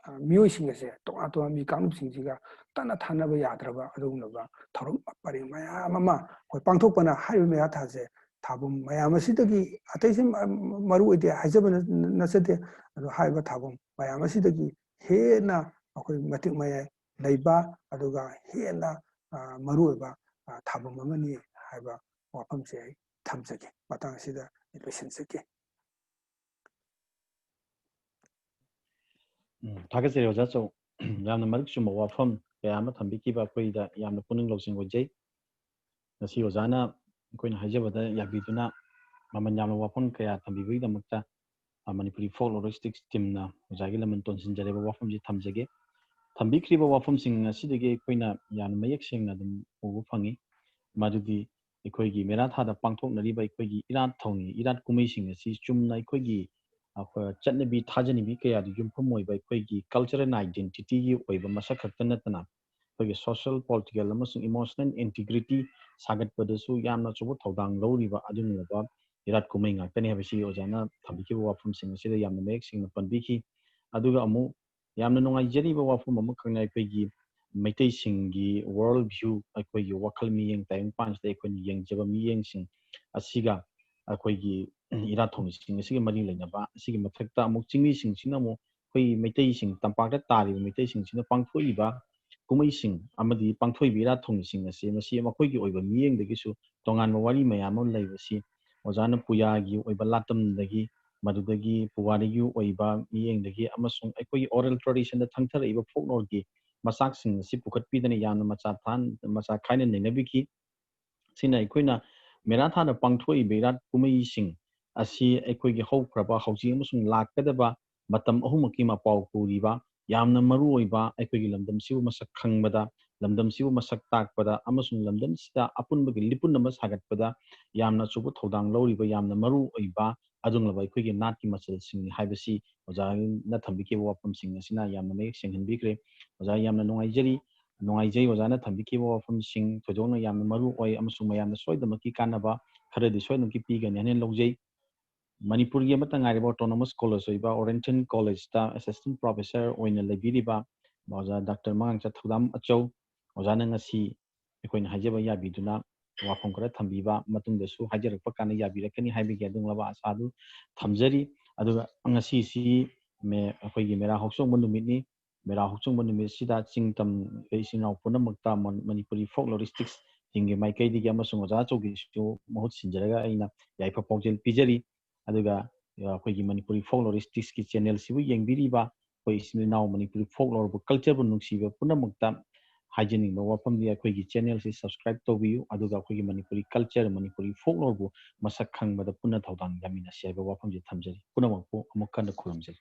ꯃꯤꯑꯣꯏꯁꯤꯡ ꯑꯁꯦ ꯇꯣꯉꯥꯟ ꯇꯣꯉꯥꯟꯕ ꯀꯥꯡꯂꯨꯞꯁꯤꯡꯁꯤꯒ ꯇꯠꯅ ꯊꯥꯅꯕ ꯌꯥꯗ꯭ꯔꯕ ꯑꯗꯨꯒꯨꯝꯂꯕ ꯊꯧꯔꯝ ꯄꯔꯦꯡ ꯃꯌꯥꯝ ꯑꯃ ꯑꯩꯈꯣꯏ ꯄꯥꯡꯊꯣꯛꯄꯅ ꯍꯥꯏꯔꯤꯕ ꯃꯦꯔꯥ ꯊꯥꯁꯦ ꯊꯥꯐꯝ ꯃꯌꯥꯝ ꯑꯁꯤꯗꯒꯤ ꯑꯇꯩꯁꯤ ꯃꯔꯨ ꯑꯣꯏꯗꯦ ꯍꯥꯏꯖꯕ ꯅꯠꯆꯗꯦ꯫ ꯑꯗꯣ ꯍꯥꯏꯔꯤꯕ ꯊꯥꯐꯝ ꯃꯌꯥꯝ ꯑꯁꯤꯗꯒꯤ ꯍꯦꯟꯅ ꯑꯩꯈꯣꯏ ꯃꯇꯤꯛ ꯃꯌꯥꯏ ꯂꯩꯕ ꯑꯗꯨꯒ ꯍꯦꯟꯅ ꯃꯔꯨꯑꯣꯏꯕ ꯊꯥꯐꯝ ꯑꯃꯅꯤ ꯍꯥꯏꯕ ꯋꯥꯐꯝꯁꯦ ꯑꯩ ꯊꯝꯖꯒꯦ꯫ ꯃꯇꯥꯡ ꯑꯁꯤꯗ ꯑꯩ ꯂꯣꯏꯁꯤꯟꯖꯒꯦ꯫ ꯎꯝ, ꯊꯥꯒꯠꯆꯔꯤ ꯑꯣꯖꯥ ꯆꯧ꯫ ꯌꯥꯝꯅ ꯃꯔꯤꯛ ꯆꯨꯝꯕ ꯋꯥꯐꯝ ꯀꯌꯥ ꯑꯃ ꯊꯝꯕꯤꯈꯤꯕ ꯑꯩꯈꯣꯏꯗ ꯌꯥꯝꯅ ꯄꯨꯛꯅꯤꯡ ꯂꯧꯁꯤꯡ ꯑꯣꯏꯖꯩ꯫ ꯉꯁꯤ ꯑꯣꯖꯥꯅ ꯑꯩꯈꯣꯏꯅ ꯍꯥꯏꯖꯕꯗ ꯌꯥꯕꯤꯗꯨꯅ ꯃꯃꯜ ꯌꯥꯝꯕ ꯋꯥꯐꯝ ꯀꯌꯥ ꯊꯝꯕꯤꯕꯒꯤꯗꯃꯛꯇ ꯃꯅꯤꯄꯨꯔꯤ ꯐꯣꯛ ꯂꯣꯔꯤꯁꯇꯤꯛꯁ ꯇꯤꯝꯅ ꯑꯣꯖꯥꯒꯤ ꯂꯃꯟ ꯇꯣꯟꯁꯤꯟꯖꯔꯤꯕ ꯋꯥꯐꯝꯁꯤ ꯊꯝꯖꯒꯦ꯫ ꯊꯝꯕꯤꯈ꯭ꯔꯤꯕ ꯋꯥꯐꯝꯁꯤꯡ ꯑꯁꯤꯗꯒꯤ ꯑꯩꯈꯣꯏꯅ ꯌꯥꯝꯅ ꯃꯌꯦꯛ ꯁꯦꯡꯅ ꯑꯗꯨꯝ ꯎꯕ ꯐꯪꯉꯤ꯫ ꯃꯗꯨꯗꯤ ꯑꯩꯈꯣꯏꯒꯤ ꯃꯦꯔꯥ ꯊꯥꯗ ꯄꯥꯡꯊꯣꯛꯅꯔꯤꯕ ꯑꯩꯈꯣꯏꯒꯤ ꯏꯔꯥꯠ ꯊꯧꯅꯤ, ꯏꯔꯥꯠ ꯀꯨꯝꯍꯩꯁꯤꯡ ꯑꯁꯤ ꯆꯨꯝꯅ ꯑꯩꯈꯣꯏꯒꯤ ꯑꯩꯈꯣꯏ ꯆꯠꯅꯕꯤ ꯊꯥꯖꯅꯕꯤ ꯀꯌꯥꯗ ꯌꯨꯝꯐꯝ ꯑꯣꯏꯕ ꯑꯩꯈꯣꯏꯒꯤ ꯀꯜꯆꯔꯦꯜ ꯑꯥꯏꯗꯦꯟꯇꯤꯇꯤꯒꯤ ꯑꯣꯏꯕ ꯃꯁꯛ ꯈꯛꯇ ꯅꯠꯇꯅ ꯑꯩꯈꯣꯏꯒꯤ ꯁꯣꯁꯤꯌꯦꯜ, ꯄꯣꯂꯤꯇꯤꯀꯦꯜ ꯑꯃꯁꯨꯡ ꯏꯃꯣꯁꯅꯦꯜ ꯏꯟꯇꯤꯒ꯭ꯔꯤꯇꯤ ꯁꯥꯒꯠꯄꯗꯁꯨ ꯌꯥꯝꯅ ꯑꯆꯧꯕ ꯊꯧꯗꯥꯡ ꯂꯧꯔꯤꯕ ꯑꯗꯨꯒꯨꯝꯂꯕ ꯏꯔꯥꯠ ꯀꯨꯝꯍꯩ ꯉꯥꯛꯇꯅꯤ ꯍꯥꯏꯕꯁꯤ ꯑꯣꯖꯥꯅ ꯊꯝꯕꯤꯈꯤꯕ ꯋꯥꯐꯝꯁꯤꯡ ꯑꯁꯤꯗ ꯌꯥꯝꯅ ꯃꯌꯦꯛ ꯁꯦꯡꯅ ꯄꯟꯕꯤꯈꯤ꯫ ꯑꯗꯨꯒ ꯑꯃꯨꯛ ꯌꯥꯝꯅ ꯅꯨꯡꯉꯥꯏꯖꯔꯤꯕ ꯋꯥꯐꯝ ꯑꯃꯈꯛꯅ ꯑꯩꯈꯣꯏꯒꯤ ꯃꯩꯇꯩꯁꯤꯡꯒꯤ ꯋꯥꯔꯜ ꯚ꯭ꯌꯨ, ꯑꯩꯈꯣꯏꯒꯤ ꯋꯥꯈꯜ ꯃꯤꯠꯌꯦꯡ ꯇꯥꯏꯕꯪ ꯄꯥꯟꯁꯤꯗ ꯑꯩꯈꯣꯏꯅ ꯌꯦꯡꯖꯕ ꯃꯤꯠꯌꯦꯡꯁꯤꯡ ꯑꯁꯤꯒ ꯑꯩꯈꯣꯏꯒꯤ ꯏꯔꯥꯠ ꯊꯧꯅꯤꯁꯤꯡ ꯑꯁꯤꯒ ꯃꯔꯤ ꯂꯩꯅꯕ, ꯑꯁꯤꯒꯤ ꯃꯊꯛꯇ ꯑꯃꯨꯛ ꯆꯤꯡꯃꯤꯁꯤꯡꯁꯤꯅ ꯑꯃꯨꯛ ꯑꯩꯈꯣꯏꯒꯤ ꯃꯩꯇꯩꯁꯤꯡ, ꯇꯝꯄꯥꯛꯇ ꯇꯥꯔꯤꯕ ꯃꯩꯇꯩꯁꯤꯡꯁꯤꯅ ꯄꯥꯡꯊꯣꯛꯏꯕ ꯀꯨꯝꯍꯩꯁꯤꯡ ꯑꯃꯗꯤ ꯄꯥꯡꯊꯣꯛꯏꯕ ꯏꯔꯥꯠ ꯊꯧꯅꯤꯁꯤꯡ ꯑꯁꯤ ꯃꯁꯤ ꯃꯈꯣꯏꯒꯤ ꯑꯣꯏꯕ ꯃꯤꯠꯌꯦꯡꯗꯒꯤꯁꯨ ꯇꯣꯉꯥꯟꯕ ꯋꯥꯔꯤ ꯃꯌꯥꯝ ꯑꯃ ꯂꯩꯕꯁꯤ ꯑꯣꯖꯥꯅ ꯄꯨꯌꯥꯒꯤ ꯑꯣꯏꯕ ꯂꯥꯇꯝꯗꯒꯤ, ꯃꯗꯨꯗꯒꯤ ꯄꯨꯋꯥꯔꯤꯒꯤ ꯑꯣꯏꯕ ꯃꯤꯠꯌꯦꯡꯗꯒꯤ ꯑꯃꯁꯨꯡ ꯑꯩꯈꯣꯏꯒꯤ ꯑꯣꯔꯦꯜ ꯇ꯭ꯔꯦꯗꯤꯁꯟꯗ ꯊꯪꯊꯔꯛꯏꯕ ꯐꯣꯛꯂꯣꯔꯒꯤ ꯃꯆꯥꯛꯁꯤꯡ ꯑꯁꯤ ꯄꯨꯈꯠꯄꯤꯗꯅ ꯌꯥꯝꯅ ꯃꯆꯥ ꯊꯥꯟ-, ꯃꯆꯥ ꯈꯥꯏꯅ ꯅꯩꯅꯕꯤꯈꯤ꯫ ꯁꯤꯅ ꯑꯩꯈꯣꯏꯅ ꯃꯦꯔꯥ ꯊꯥꯗ ꯄꯥꯡꯊꯣꯛꯏꯕ ꯏꯔꯥꯠ ꯀꯨꯝꯍꯩꯁꯤꯡ ꯑꯁꯤ ꯑꯩꯈꯣꯏꯒꯤ ꯍꯧꯈ꯭ꯔꯕ, ꯍꯧꯖꯤꯛ ꯑꯃꯁꯨꯡ ꯂꯥꯛꯀꯗꯕ ꯃꯇꯝ ꯑꯍꯨꯝꯃꯛꯀꯤ ꯃꯄꯥꯎ ꯄꯨꯔꯤꯕ ꯌꯥꯝꯅ ꯃꯔꯨ ꯑꯣꯏꯕ, ꯑꯩꯈꯣꯏꯒꯤ ꯂꯝꯗꯝꯁꯤꯕꯨ ꯃꯁꯛ ꯈꯪꯕꯗ, ꯂꯝꯗꯝꯁꯤꯕꯨ ꯃꯁꯛ ꯇꯥꯛꯄꯗ ꯑꯃꯁꯨꯡ ꯂꯝꯗꯝꯁꯤꯗ ꯑꯄꯨꯟꯕꯒꯤ ꯂꯤꯄꯨꯟ ꯑꯃ ꯁꯥꯒꯠꯄꯗ ꯌꯥꯝꯅ ꯑꯆꯧꯕ ꯊꯧꯗꯥꯡ ꯂꯧꯔꯤꯕ ꯌꯥꯝꯅ ꯃꯔꯨ ꯑꯣꯏꯕ ꯑꯗꯨꯒꯨꯝꯂꯕ ꯑꯩꯈꯣꯏꯒꯤ ꯅꯥꯠꯀꯤ ꯃꯆꯜꯁꯤꯡꯅꯤ ꯍꯥꯏꯕꯁꯤ ꯑꯣꯖꯥꯅ ꯊꯝꯕꯤꯈꯤꯕ ꯋꯥꯐꯝꯁꯤꯡ ꯑꯁꯤꯅ ꯌꯥꯝꯅ ꯃꯌꯦꯛ ꯁꯦꯡꯍꯟꯕꯤꯈ꯭ꯔꯦ꯫ ꯑꯣꯖꯥ, ꯌꯥꯝꯅ ꯅꯨꯡꯉꯥꯏꯖꯔꯤ, ꯅꯨꯡꯉꯥꯏꯖꯩ ꯑꯣꯖꯥꯅ ꯊꯝꯕꯤꯈꯤꯕ ꯋꯥꯐꯝꯁꯤꯡ ꯊꯣꯏꯗꯣꯛꯅ ꯌꯥꯝꯅ ꯃꯔꯨ ꯑꯣꯏ ꯑꯃꯁꯨꯡ ꯃꯌꯥꯝꯅ ꯁꯣꯏꯗꯅꯃꯛꯀꯤ ꯀꯥꯟꯅꯕ ꯈꯔꯗꯤ ꯁꯣꯏꯗꯅꯃꯛꯀꯤ ꯄꯤꯒꯅꯤ ꯍꯥꯏꯅ ꯂꯧꯖꯩ꯫ ꯃꯅꯤꯄꯨꯔꯒꯤ ꯑꯃꯠꯇ ꯉꯥꯏꯔꯕ autonomous college ꯑꯣꯏꯕ ꯑꯣꯔꯦꯟꯇꯟ ꯀꯣꯂꯦꯖꯇ assistant professor ꯑꯣꯏꯅ ꯂꯩꯕꯤꯔꯤꯕ ꯑꯣꯖꯥ ꯗꯥꯛꯇꯔ ꯃꯉꯥꯡꯆꯥ ꯊꯧꯗꯥꯝ ꯑꯆꯧ ꯑꯣꯖꯥꯅ ꯉꯁꯤ ꯑꯩꯈꯣꯏꯅ ꯍꯥꯏꯖꯕ ꯌꯥꯕꯤꯗꯨꯅ ꯋꯥꯐꯝ ꯈꯔ ꯊꯝꯕꯤꯕ, ꯃꯇꯨꯡꯗꯁꯨ ꯍꯥꯏꯖꯔꯛꯄ ꯀꯥꯟꯗ ꯌꯥꯕꯤꯔꯛꯀꯅꯤ ꯍꯥꯏꯕꯒꯤ ꯑꯗꯨꯒꯨꯝꯂꯕ ꯑꯥꯁꯥꯗꯨ ꯊꯝꯖꯔꯤ꯫ ꯑꯗꯨꯒ ꯉꯁꯤꯁꯤ ꯃꯦ-, ꯑꯩꯈꯣꯏꯒꯤ ꯃꯦꯔꯥ ꯍꯧꯆꯣꯡꯕ ꯅꯨꯃꯤꯠꯅꯤ꯫ ꯃꯦꯔꯥ ꯍꯧꯆꯣꯡꯕ ꯅꯨꯃꯤꯠꯁꯤꯗ ꯆꯤꯡ ꯇꯝ ꯏꯆꯤꯟ ꯏꯅꯥꯎ ꯄꯨꯝꯅꯃꯛꯇ ꯃꯟ-, ꯃꯅꯤꯄꯨꯔꯤ folkloristics ꯁꯤꯡꯒꯤ ꯃꯥꯏꯀꯩꯗꯒꯤ ꯑꯃꯁꯨꯡ ꯑꯣꯖꯥ ꯑꯆꯧꯕꯤꯁꯨ ꯃꯍꯨꯠ ꯁꯤꯟꯖꯔꯒ ꯑꯩꯅ ꯌꯥꯏꯐ ꯄꯥꯎꯖꯦꯜ ꯄꯤꯖꯔꯤ꯫ ꯑꯗꯨꯒ, ꯑ, ꯑꯩꯈꯣꯏꯒꯤ ꯃꯅꯤꯄꯨꯔꯤ folkloristics ꯀꯤ channel ꯁꯤꯕꯨ ꯌꯦꯡꯕꯤꯔꯤꯕ ꯑꯩꯈꯣꯏ ꯏꯆꯤꯟ ꯏꯅꯥꯎ ꯃꯅꯤꯄꯨꯔꯤ folklore ꯕꯨ, culture ꯕꯨ ꯅꯨꯡꯁꯤꯕ ꯄꯨꯝꯅꯃꯛꯇ ꯍꯥꯏꯖꯅꯤꯡꯕ ꯋꯥꯐꯝꯗꯤ ꯑꯩꯈꯣꯏꯒꯤ channel ꯁꯤ subscribe ꯇꯧꯕꯤꯌꯨ, ꯑꯗꯨꯒ ꯑꯩꯈꯣꯏꯒꯤ ꯃꯅꯤꯄꯨꯔꯤ culture, ꯃꯅꯤꯄꯨꯔꯤ folklore ꯕꯨ ꯃꯁꯛ ꯈꯪꯕꯗ ꯄꯨꯟꯅ ꯊꯧꯗꯥꯡ ꯌꯥꯃꯤꯟꯅꯁꯤ ꯍꯥꯏꯕ ꯋꯥꯐꯝꯁꯤ ꯊꯝꯖꯔꯤ꯫ ꯄꯨꯝꯅꯃꯛꯄꯨ ꯑꯃꯨꯛ ꯍꯟꯅ ꯈꯨꯔꯨꯝꯖꯔꯤ꯫